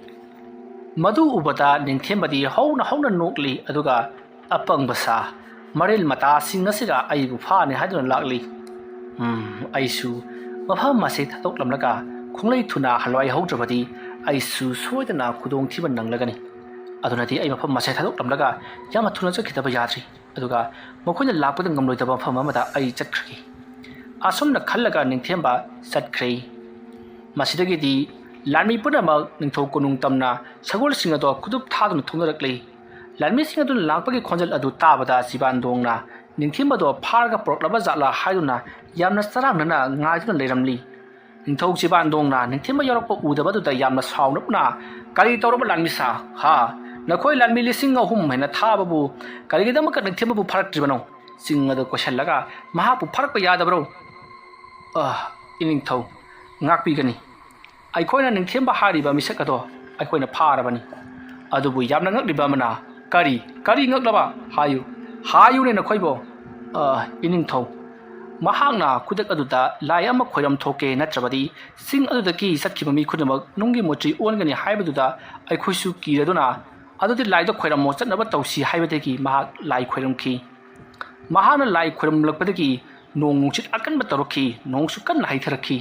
ꯃꯗꯨ ꯎꯕꯗ ꯅꯤꯡꯊꯦꯝꯕꯗꯤ ꯍꯧꯅ ꯍꯧꯅ ꯅꯣꯛꯂꯤ, ꯑꯗꯨꯒ "ꯑꯄꯪꯕ ꯁꯥ, ꯃꯔꯤꯜ ꯃꯇꯥꯁꯤꯡ ꯑꯁꯤꯒ ꯑꯩꯕꯨ ꯐꯥꯅꯤ ꯍꯥꯏꯗꯨꯅ ꯂꯥꯛꯂꯤ꯫ ꯎꯝ, ꯑꯩꯁꯨ ꯃꯐꯝ ꯑꯁꯤ ꯊꯥꯗꯣꯛꯂꯝꯂꯒ ꯈꯣꯡꯂꯩ ꯊꯨꯅ ꯍꯜꯋꯥꯏ ꯍꯧꯗ꯭ꯔꯕꯗꯤ ꯑꯩꯁꯨ ꯁꯣꯏꯗꯅ ꯈꯨꯗꯣꯡꯊꯤꯕ ꯅꯪꯂꯒꯅꯤ꯫ ꯑꯗꯨꯅꯗꯤ ꯑꯩ ꯃꯐꯝ ꯑꯁꯤ ꯊꯥꯗꯣꯛꯂꯝꯂꯒ ꯌꯥꯝꯅ ꯊꯨꯅ ꯆꯠꯈꯤꯗꯕ ꯌꯥꯗ꯭ꯔꯤ꯫ ꯑꯗꯨꯒ ꯃꯈꯣꯏꯅ ꯂꯥꯛꯄꯗ ꯉꯝꯂꯣꯏꯗꯕ ꯃꯐꯝ ꯑꯃꯗ ꯑꯩ ꯆꯠꯈ꯭ꯔꯒꯦ꯫" ꯑꯁꯨꯝꯅ ꯈꯜꯂꯒ ꯅꯤꯡꯊꯦꯝꯕ ꯆꯠꯈ꯭ꯔꯦ꯫ ꯃꯁꯤꯗꯒꯤꯗꯤ ꯂꯥꯟꯃꯤ ꯄꯨꯝꯅꯃꯛ ꯅꯤꯡꯊꯧ ꯀꯣꯅꯨꯡ ꯇꯝꯅ ꯁꯒꯣꯜꯁꯤꯡ ꯑꯗꯣ ꯈꯨꯗꯨꯞ ꯊꯥꯗꯨꯅ ꯊꯣꯛꯅꯔꯛꯂꯤ꯫ ꯂꯥꯟꯃꯤꯁꯤꯡ ꯑꯗꯨꯅ ꯂꯥꯛꯄꯒꯤ ꯈꯣꯟꯖꯦꯜ ꯑꯗꯨ ꯇꯥꯕꯗ ꯆꯤꯕꯥꯟꯗꯣꯡꯅ ꯅꯤꯡꯊꯦꯝꯕꯗꯣ ꯐꯥꯔꯒ ꯄꯨꯔꯛꯂꯕ ꯖꯥꯠꯂꯥ ꯍꯥꯏꯗꯨꯅ ꯌꯥꯝꯅ ꯆꯔꯥꯡꯅꯅ ꯉꯥꯏꯗꯨꯅ ꯂꯩꯔꯝꯂꯤ꯫ ꯅꯤꯡꯊꯧ ꯆꯤꯕꯥꯟꯗꯣꯡꯅ ꯅꯤꯡꯊꯦꯝꯕ ꯌꯧꯔꯛꯄ ꯎꯗꯕꯗꯨꯗ ꯌꯥꯝꯅ ꯁꯥꯎꯅꯞꯅ, "ꯀꯔꯤ ꯇꯧꯔꯕ ꯂꯥꯟꯃꯤꯁꯥ? ꯍꯥ? ꯅꯈꯣꯏ ꯂꯥꯟꯃꯤ ꯂꯤꯁꯤꯡ ꯑꯍꯨꯝ ꯍꯦꯟꯅ ꯊꯥꯕꯕꯨ ꯀꯔꯤꯒꯤꯗꯃꯛꯇ ꯅꯤꯡꯊꯦꯝꯕꯕꯨ ꯐꯥꯔꯛꯇ꯭ꯔꯤꯕꯅꯣ?" ꯆꯤꯡ ꯑꯗꯨ ꯀꯣꯏꯁꯤꯜꯂꯒ ꯃꯍꯥꯛꯄꯨ ꯐꯥꯔꯛꯄ ꯌꯥꯗꯕ꯭ꯔꯣ? ꯑ, ꯏꯅꯤꯡꯊꯧ, ꯉꯥꯛꯄꯤꯒꯅꯤ꯫ ꯑꯩꯈꯣꯏꯅ ꯅꯤꯡꯊꯦꯝꯕ ꯍꯥꯏꯔꯤꯕ ꯃꯤꯁꯛ ꯑꯗꯣ ꯑꯩꯈꯣꯏꯅ ꯐꯥꯔꯕꯅꯤ꯫ ꯑꯗꯨꯕꯨ ꯌꯥꯝꯅ ꯉꯛꯂꯤꯕ ꯑꯃꯅ, "ꯀꯔꯤ, ꯀꯔꯤ ꯉꯛꯂꯕ? ꯍꯥꯏꯌꯨ, ꯍꯥꯏꯌꯨꯅꯦ ꯅꯈꯣꯏꯕꯣ꯫" ꯑ, ꯏꯅꯤꯡꯊꯧ, ꯃꯍꯥꯛꯅ ꯈꯨꯗꯛ ꯑꯗꯨꯗ ꯂꯥꯏ ꯑꯃ ꯈꯣꯏꯔꯝ ꯊꯣꯛꯀꯦ, ꯅꯠꯇ꯭ꯔꯕꯗꯤ ꯆꯤꯡ ꯑꯗꯨꯗꯒꯤ ꯆꯠꯈꯤꯕ ꯃꯤ ꯈꯨꯗꯤꯡꯃꯛ ꯅꯨꯡꯒꯤ ꯃꯨꯇ꯭ꯔꯤ ꯑꯣꯟꯒꯅꯤ ꯍꯥꯏꯕꯗꯨꯗ ꯑꯩꯈꯣꯏꯁꯨ ꯀꯤꯔꯗꯨꯅ, "ꯑꯗꯨꯗꯤ ꯂꯥꯏꯗ ꯈꯣꯏꯔꯝꯃꯣ, ꯆꯠꯅꯕ ꯇꯧꯁꯤ" ꯍꯥꯏꯕꯗꯒꯤ ꯃꯍꯥꯛ ꯂꯥꯏ ꯈꯣꯏꯔꯝꯈꯤ꯫ ꯃꯍꯥꯛꯅ ꯂꯥꯏ ꯈꯣꯏꯔꯝꯂꯛꯄꯗꯒꯤ ꯅꯣꯡ ꯅꯨꯡꯁꯤꯠ ꯑꯀꯟꯕ ꯇꯧꯔꯛꯈꯤ, ꯅꯣꯡꯁꯨ ꯀꯟꯅ ꯍꯩꯊꯔꯛꯈꯤ꯫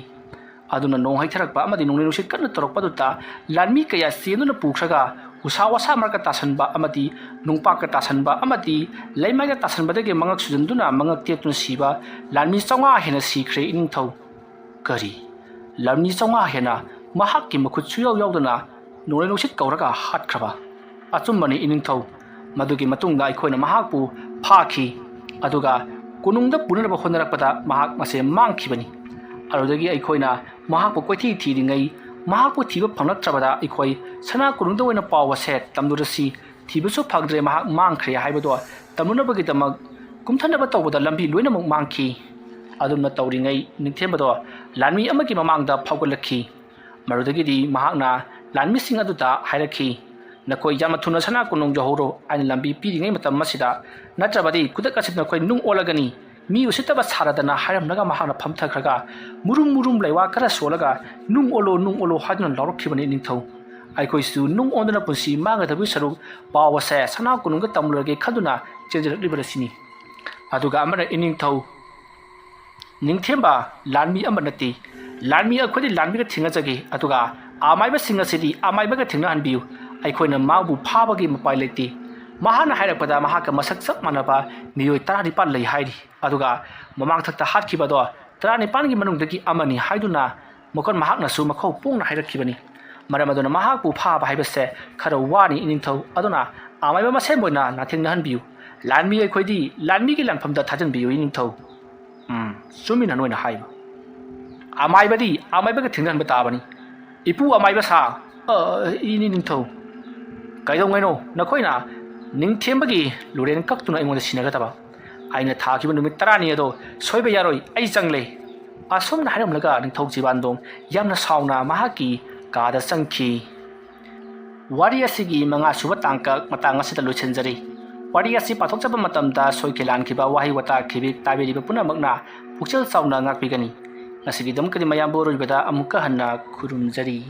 ꯑꯗꯨꯅ ꯅꯣꯡ ꯍꯩꯊꯔꯛꯄ ꯑꯃꯗꯤ ꯅꯣꯡꯂꯩ ꯅꯨꯡꯁꯤꯠ ꯀꯟꯅ ꯇꯧꯔꯛꯄꯗꯨꯗ ꯂꯥꯟꯃꯤ ꯀꯌꯥ ꯆꯦꯟꯗꯨꯅ ꯄꯨꯈ꯭ꯔꯒ ꯎꯁꯥ ꯋꯥꯁꯥ ꯃꯔꯛꯇ ꯇꯥꯁꯟꯕ ꯑꯃꯗꯤ ꯅꯨꯡꯄꯥꯛꯇ ꯇꯥꯁꯟꯕ ꯑꯃꯗꯤ ꯂꯩꯃꯥꯏꯗ ꯇꯥꯁꯟꯕꯗꯒꯤ ꯃꯉꯛ ꯁꯨꯖꯟꯗꯨꯅ ꯃꯉꯛ ꯇꯦꯛꯇꯨꯅ ꯁꯤꯕ ꯂꯥꯟꯃꯤ ꯆꯥꯝꯃꯉꯥ ꯍꯦꯟꯅ ꯁꯤꯈ꯭ꯔꯦ, ꯏꯅꯤꯡꯊꯧ꯫ ꯀꯔꯤ? ꯂꯥꯟꯃꯤ ꯆꯥꯝꯃꯉꯥ ꯍꯦꯟꯅ ꯃꯍꯥꯛꯀꯤ ꯃꯈꯨꯠ ꯁꯨꯌꯥꯎ ꯌꯥꯎꯗꯅ ꯅꯣꯡꯂꯩ ꯅꯨꯡꯁꯤꯠ ꯀꯧꯔꯒ ꯍꯥꯠꯈ꯭ꯔꯕ? ꯑꯆꯨꯝꯕꯅꯤ, ꯏꯅꯤꯡꯊꯧ꯫ ꯃꯗꯨꯒꯤ ꯃꯇꯨꯡꯗ ꯑꯩꯈꯣꯏꯅ ꯃꯍꯥꯛꯄꯨ ꯐꯥꯈꯤ, ꯑꯗꯨꯒ ꯀꯣꯅꯨꯡꯗ ꯄꯨꯅꯅꯕ ꯍꯣꯠꯅꯔꯛꯄꯗ ꯃꯍꯥꯛ ꯃꯁꯦ ꯃꯥꯡꯈꯤꯕꯅꯤ꯫ ꯑꯗꯨꯗꯒꯤ ꯑꯩꯈꯣꯏꯅ ꯃꯍꯥꯛꯄꯨ ꯀꯣꯏꯊꯤ ꯊꯤꯔꯤꯉꯩ, ꯃꯍꯥꯛꯄꯨ ꯊꯤꯕ ꯐꯪꯂꯛꯇ꯭ꯔꯕꯗ ꯑꯩꯈꯣꯏ ꯁꯅꯥ ꯀꯣꯅꯨꯡꯗ ꯑꯣꯏꯅ ꯄꯥꯎ ꯑꯁꯦ ꯇꯝꯂꯨꯔꯁꯤ, ꯊꯤꯕꯁꯨ ꯐꯪꯗ꯭ꯔꯦ, ꯃꯍꯥꯛ ꯃꯥꯡꯈ꯭ꯔꯦ ꯍꯥꯏꯕꯗꯣ ꯇꯝꯂꯨꯅꯕꯒꯤꯗꯃꯛ ꯀꯨꯝꯊꯅꯕ ꯇꯧꯕꯗ ꯂꯝꯕꯤ ꯂꯣꯏꯅꯃꯛ ꯃꯥꯡꯈꯤ꯫ ꯑꯗꯨꯝꯅ ꯇꯧꯔꯤꯉꯩ ꯅꯤꯡꯊꯦꯝꯕꯗꯣ ꯂꯥꯟꯃꯤ ꯑꯃꯒꯤ ꯃꯃꯥꯡꯗ ꯐꯥꯎꯒꯠꯂꯛꯈꯤ꯫ ꯃꯗꯨꯗꯒꯤꯗꯤ ꯃꯍꯥꯛꯅ ꯂꯥꯟꯃꯤꯁꯤꯡ ꯑꯗꯨꯗ ꯍꯥꯏꯔꯛꯈꯤ, "ꯅꯈꯣꯏ ꯌꯥꯝꯅ ꯊꯨꯅ ꯁꯅꯥ ꯀꯣꯅꯨꯡ ꯌꯧꯍꯧꯔꯣ, ꯑꯩꯅ ꯂꯝꯕꯤ ꯄꯤꯔꯤꯉꯩ ꯃꯇꯝ ꯑꯁꯤꯗ, ꯅꯠꯇ꯭ꯔꯕꯗꯤ ꯈꯨꯗꯛ ꯑꯁꯤꯗ ꯅꯈꯣꯏ ꯅꯨꯡ ꯑꯣꯜꯂꯒꯅꯤ꯫ ꯃꯤ ꯎꯁꯤꯠꯇꯕ ꯁꯥꯔꯗꯅ ꯍꯥꯏꯔꯝꯂꯒ ꯃꯍꯥꯛꯅ ꯐꯝꯊꯈ꯭ꯔꯒ ꯃꯨꯔꯨꯝ ꯃꯨꯔꯨꯝ ꯂꯩꯋꯥ ꯈꯔ ꯁꯣꯜꯂꯒ "ꯅꯨꯡ ꯑꯣꯜꯂꯣ, ꯅꯨꯡ ꯑꯣꯜꯂꯣ" ꯍꯥꯏꯗꯨꯅ ꯂꯥꯎꯔꯛꯈꯤꯕꯅꯤ ꯏꯅꯤꯡꯊꯧ꯫ ꯑꯩꯈꯣꯏꯁꯨ ꯅꯨꯡ ꯑꯣꯟꯗꯨꯅ ꯄꯨꯟꯁꯤ ꯃꯥꯡꯒꯗꯕꯒꯤ ꯁꯔꯨꯛ ꯄꯥꯎ ꯑꯁꯦ ꯁꯅꯥ ꯀꯣꯅꯨꯡꯗ ꯇꯝꯂꯨꯔꯒꯦ ꯈꯟꯗꯨꯅ ꯆꯦꯟꯖꯔꯛꯂꯤꯕꯅꯤ ꯁꯤꯅꯤ꯫ ꯑꯗꯨꯒ ꯑꯃꯅ ꯏꯅꯤꯡꯊꯧ ꯅꯤꯡꯊꯦꯝꯕ ꯂꯥꯟꯃꯤ ꯑꯃ ꯅꯠꯇꯦ꯫ ꯂꯥꯟꯃꯤ ꯑꯩꯈꯣꯏꯗꯤ ꯂꯥꯟꯃꯤꯒ ꯊꯦꯡꯅꯖꯒꯦ, ꯑꯗꯨꯒ ꯑꯃꯥꯏꯕꯁꯤꯡ ꯑꯁꯤꯗꯤ ꯑꯃꯥꯏꯕꯒ ꯊꯦꯡꯅꯍꯟꯕꯤꯌꯨ꯫ ꯑꯩꯈꯣꯏꯅ ꯃꯥꯕꯨ ꯐꯥꯕꯒꯤ ꯃꯄꯥꯏ ꯂꯩꯇꯦ꯫ ꯃꯍꯥꯛꯅ ꯍꯥꯏꯔꯛꯄꯗ ꯃꯍꯥꯛꯀ ꯃꯁꯛ ꯆꯞ ꯃꯥꯟꯅꯕ ꯃꯤꯑꯣꯏ ꯇꯔꯥꯅꯤꯄꯥꯜ ꯂꯩ ꯍꯥꯏꯔꯤ꯫ ꯑꯗꯨꯒ ꯃꯃꯥꯡꯊꯛꯇ ꯍꯥꯠꯈꯤꯕꯗꯣ ꯇꯔꯥꯅꯤꯄꯥꯜꯒꯤ ꯃꯅꯨꯡꯗꯒꯤ ꯑꯃꯅꯤ ꯍꯥꯏꯗꯨꯅ ꯃꯈꯣꯏ ꯃꯍꯥꯛꯅꯁꯨ ꯃꯈꯧ ꯄꯣꯡꯅ ꯍꯥꯏꯔꯛꯈꯤꯕꯅꯤ꯫ ꯃꯔꯝ ꯑꯗꯨꯅ ꯃꯍꯥꯛꯄꯨ ꯐꯥꯕ ꯍꯥꯏꯕꯁꯦ ꯈꯔ ꯋꯥꯅꯤ ꯏꯅꯤꯡꯊꯧ꯫ ꯑꯗꯨꯅ ꯑꯃꯥꯏꯕ ꯃꯁꯦꯟ ꯑꯣꯏꯅ ꯂꯥꯟꯊꯦꯡꯅꯍꯟꯕꯤꯌꯨ꯫ ꯂꯥꯟꯃꯤ ꯑꯩꯈꯣꯏꯗꯤ ꯂꯥꯟꯃꯤꯒꯤ ꯂꯥꯟꯐꯝꯗ ꯊꯥꯖꯤꯟꯕꯤꯌꯨ ꯏꯅꯤꯡꯊꯧ꯫ ꯎꯝ, ꯆꯨꯝꯃꯤꯅ ꯅꯣꯏꯅ ꯍꯥꯏꯕ꯫ ꯑꯃꯥꯏꯕꯗꯤ ꯑꯃꯥꯏꯕꯒ ꯊꯦꯡꯅꯍꯟꯕ ꯇꯥꯕꯅꯤ꯫ ꯏꯄꯨ ꯑꯃꯥꯏꯕ ꯁꯥ, ꯑ, ꯏꯅꯤꯡꯊꯧ꯫ ꯀꯩꯗꯧꯉꯩꯅꯣ ꯅꯈꯣꯏꯅ ꯅꯤꯡꯊꯦꯝꯕꯒꯤ ꯂꯨꯔꯦꯟ ꯀꯛꯇꯨꯅ ꯑꯩꯉꯣꯟꯗ ꯁꯤꯟꯅꯒꯗꯕ? ꯑꯩꯅ ꯊꯥꯈꯤꯕ ꯅꯨꯃꯤꯠ ꯇꯔꯥꯅꯤ ꯑꯗꯣ ꯁꯣꯏꯕ ꯌꯥꯔꯣꯏ, ꯑꯩ ꯆꯪꯂꯦ꯫ ꯑꯁꯨꯝꯅ ꯍꯥꯏꯔꯝꯂꯒ ꯅꯤꯡꯊꯧ ꯆꯤꯕꯥꯟꯗꯣꯡ ꯌꯥꯝꯅ ꯁꯥꯎꯅ ꯃꯍꯥꯛꯀꯤ ꯀꯥꯗ ꯆꯪꯈꯤ꯫ ꯋꯥꯔꯤ ꯑꯁꯤꯒꯤ ꯃꯉꯥꯁꯨꯕ ꯇꯥꯡꯀꯛ ꯃꯇꯥꯡ ꯑꯁꯤꯗ ꯂꯣꯏꯁꯤꯟꯖꯔꯤ꯫ ꯋꯥꯔꯤ ꯑꯁꯤ ꯄꯥꯊꯣꯛꯆꯕ ꯃꯇꯝꯗ ꯁꯣꯏꯈꯤ ꯂꯥꯟꯈꯤꯕ ꯋꯥꯍꯩ ꯋꯥꯇꯥ ꯈꯤꯕꯤꯛ ꯇꯥꯕꯤꯔꯤꯕ ꯄꯨꯝꯅꯃꯛꯅ ꯄꯨꯛꯆꯦꯜ ꯆꯥꯎꯅ ꯉꯥꯛꯄꯤꯒꯅꯤ꯫ ꯉꯁꯤꯒꯤꯗꯃꯛꯇꯗꯤ ꯃꯌꯥꯝꯕꯨ ꯑꯔꯣꯏꯕꯗ ꯑꯃꯨꯛꯀ ꯍꯟꯅ ꯈꯨꯔꯨꯝꯖꯔꯤ꯫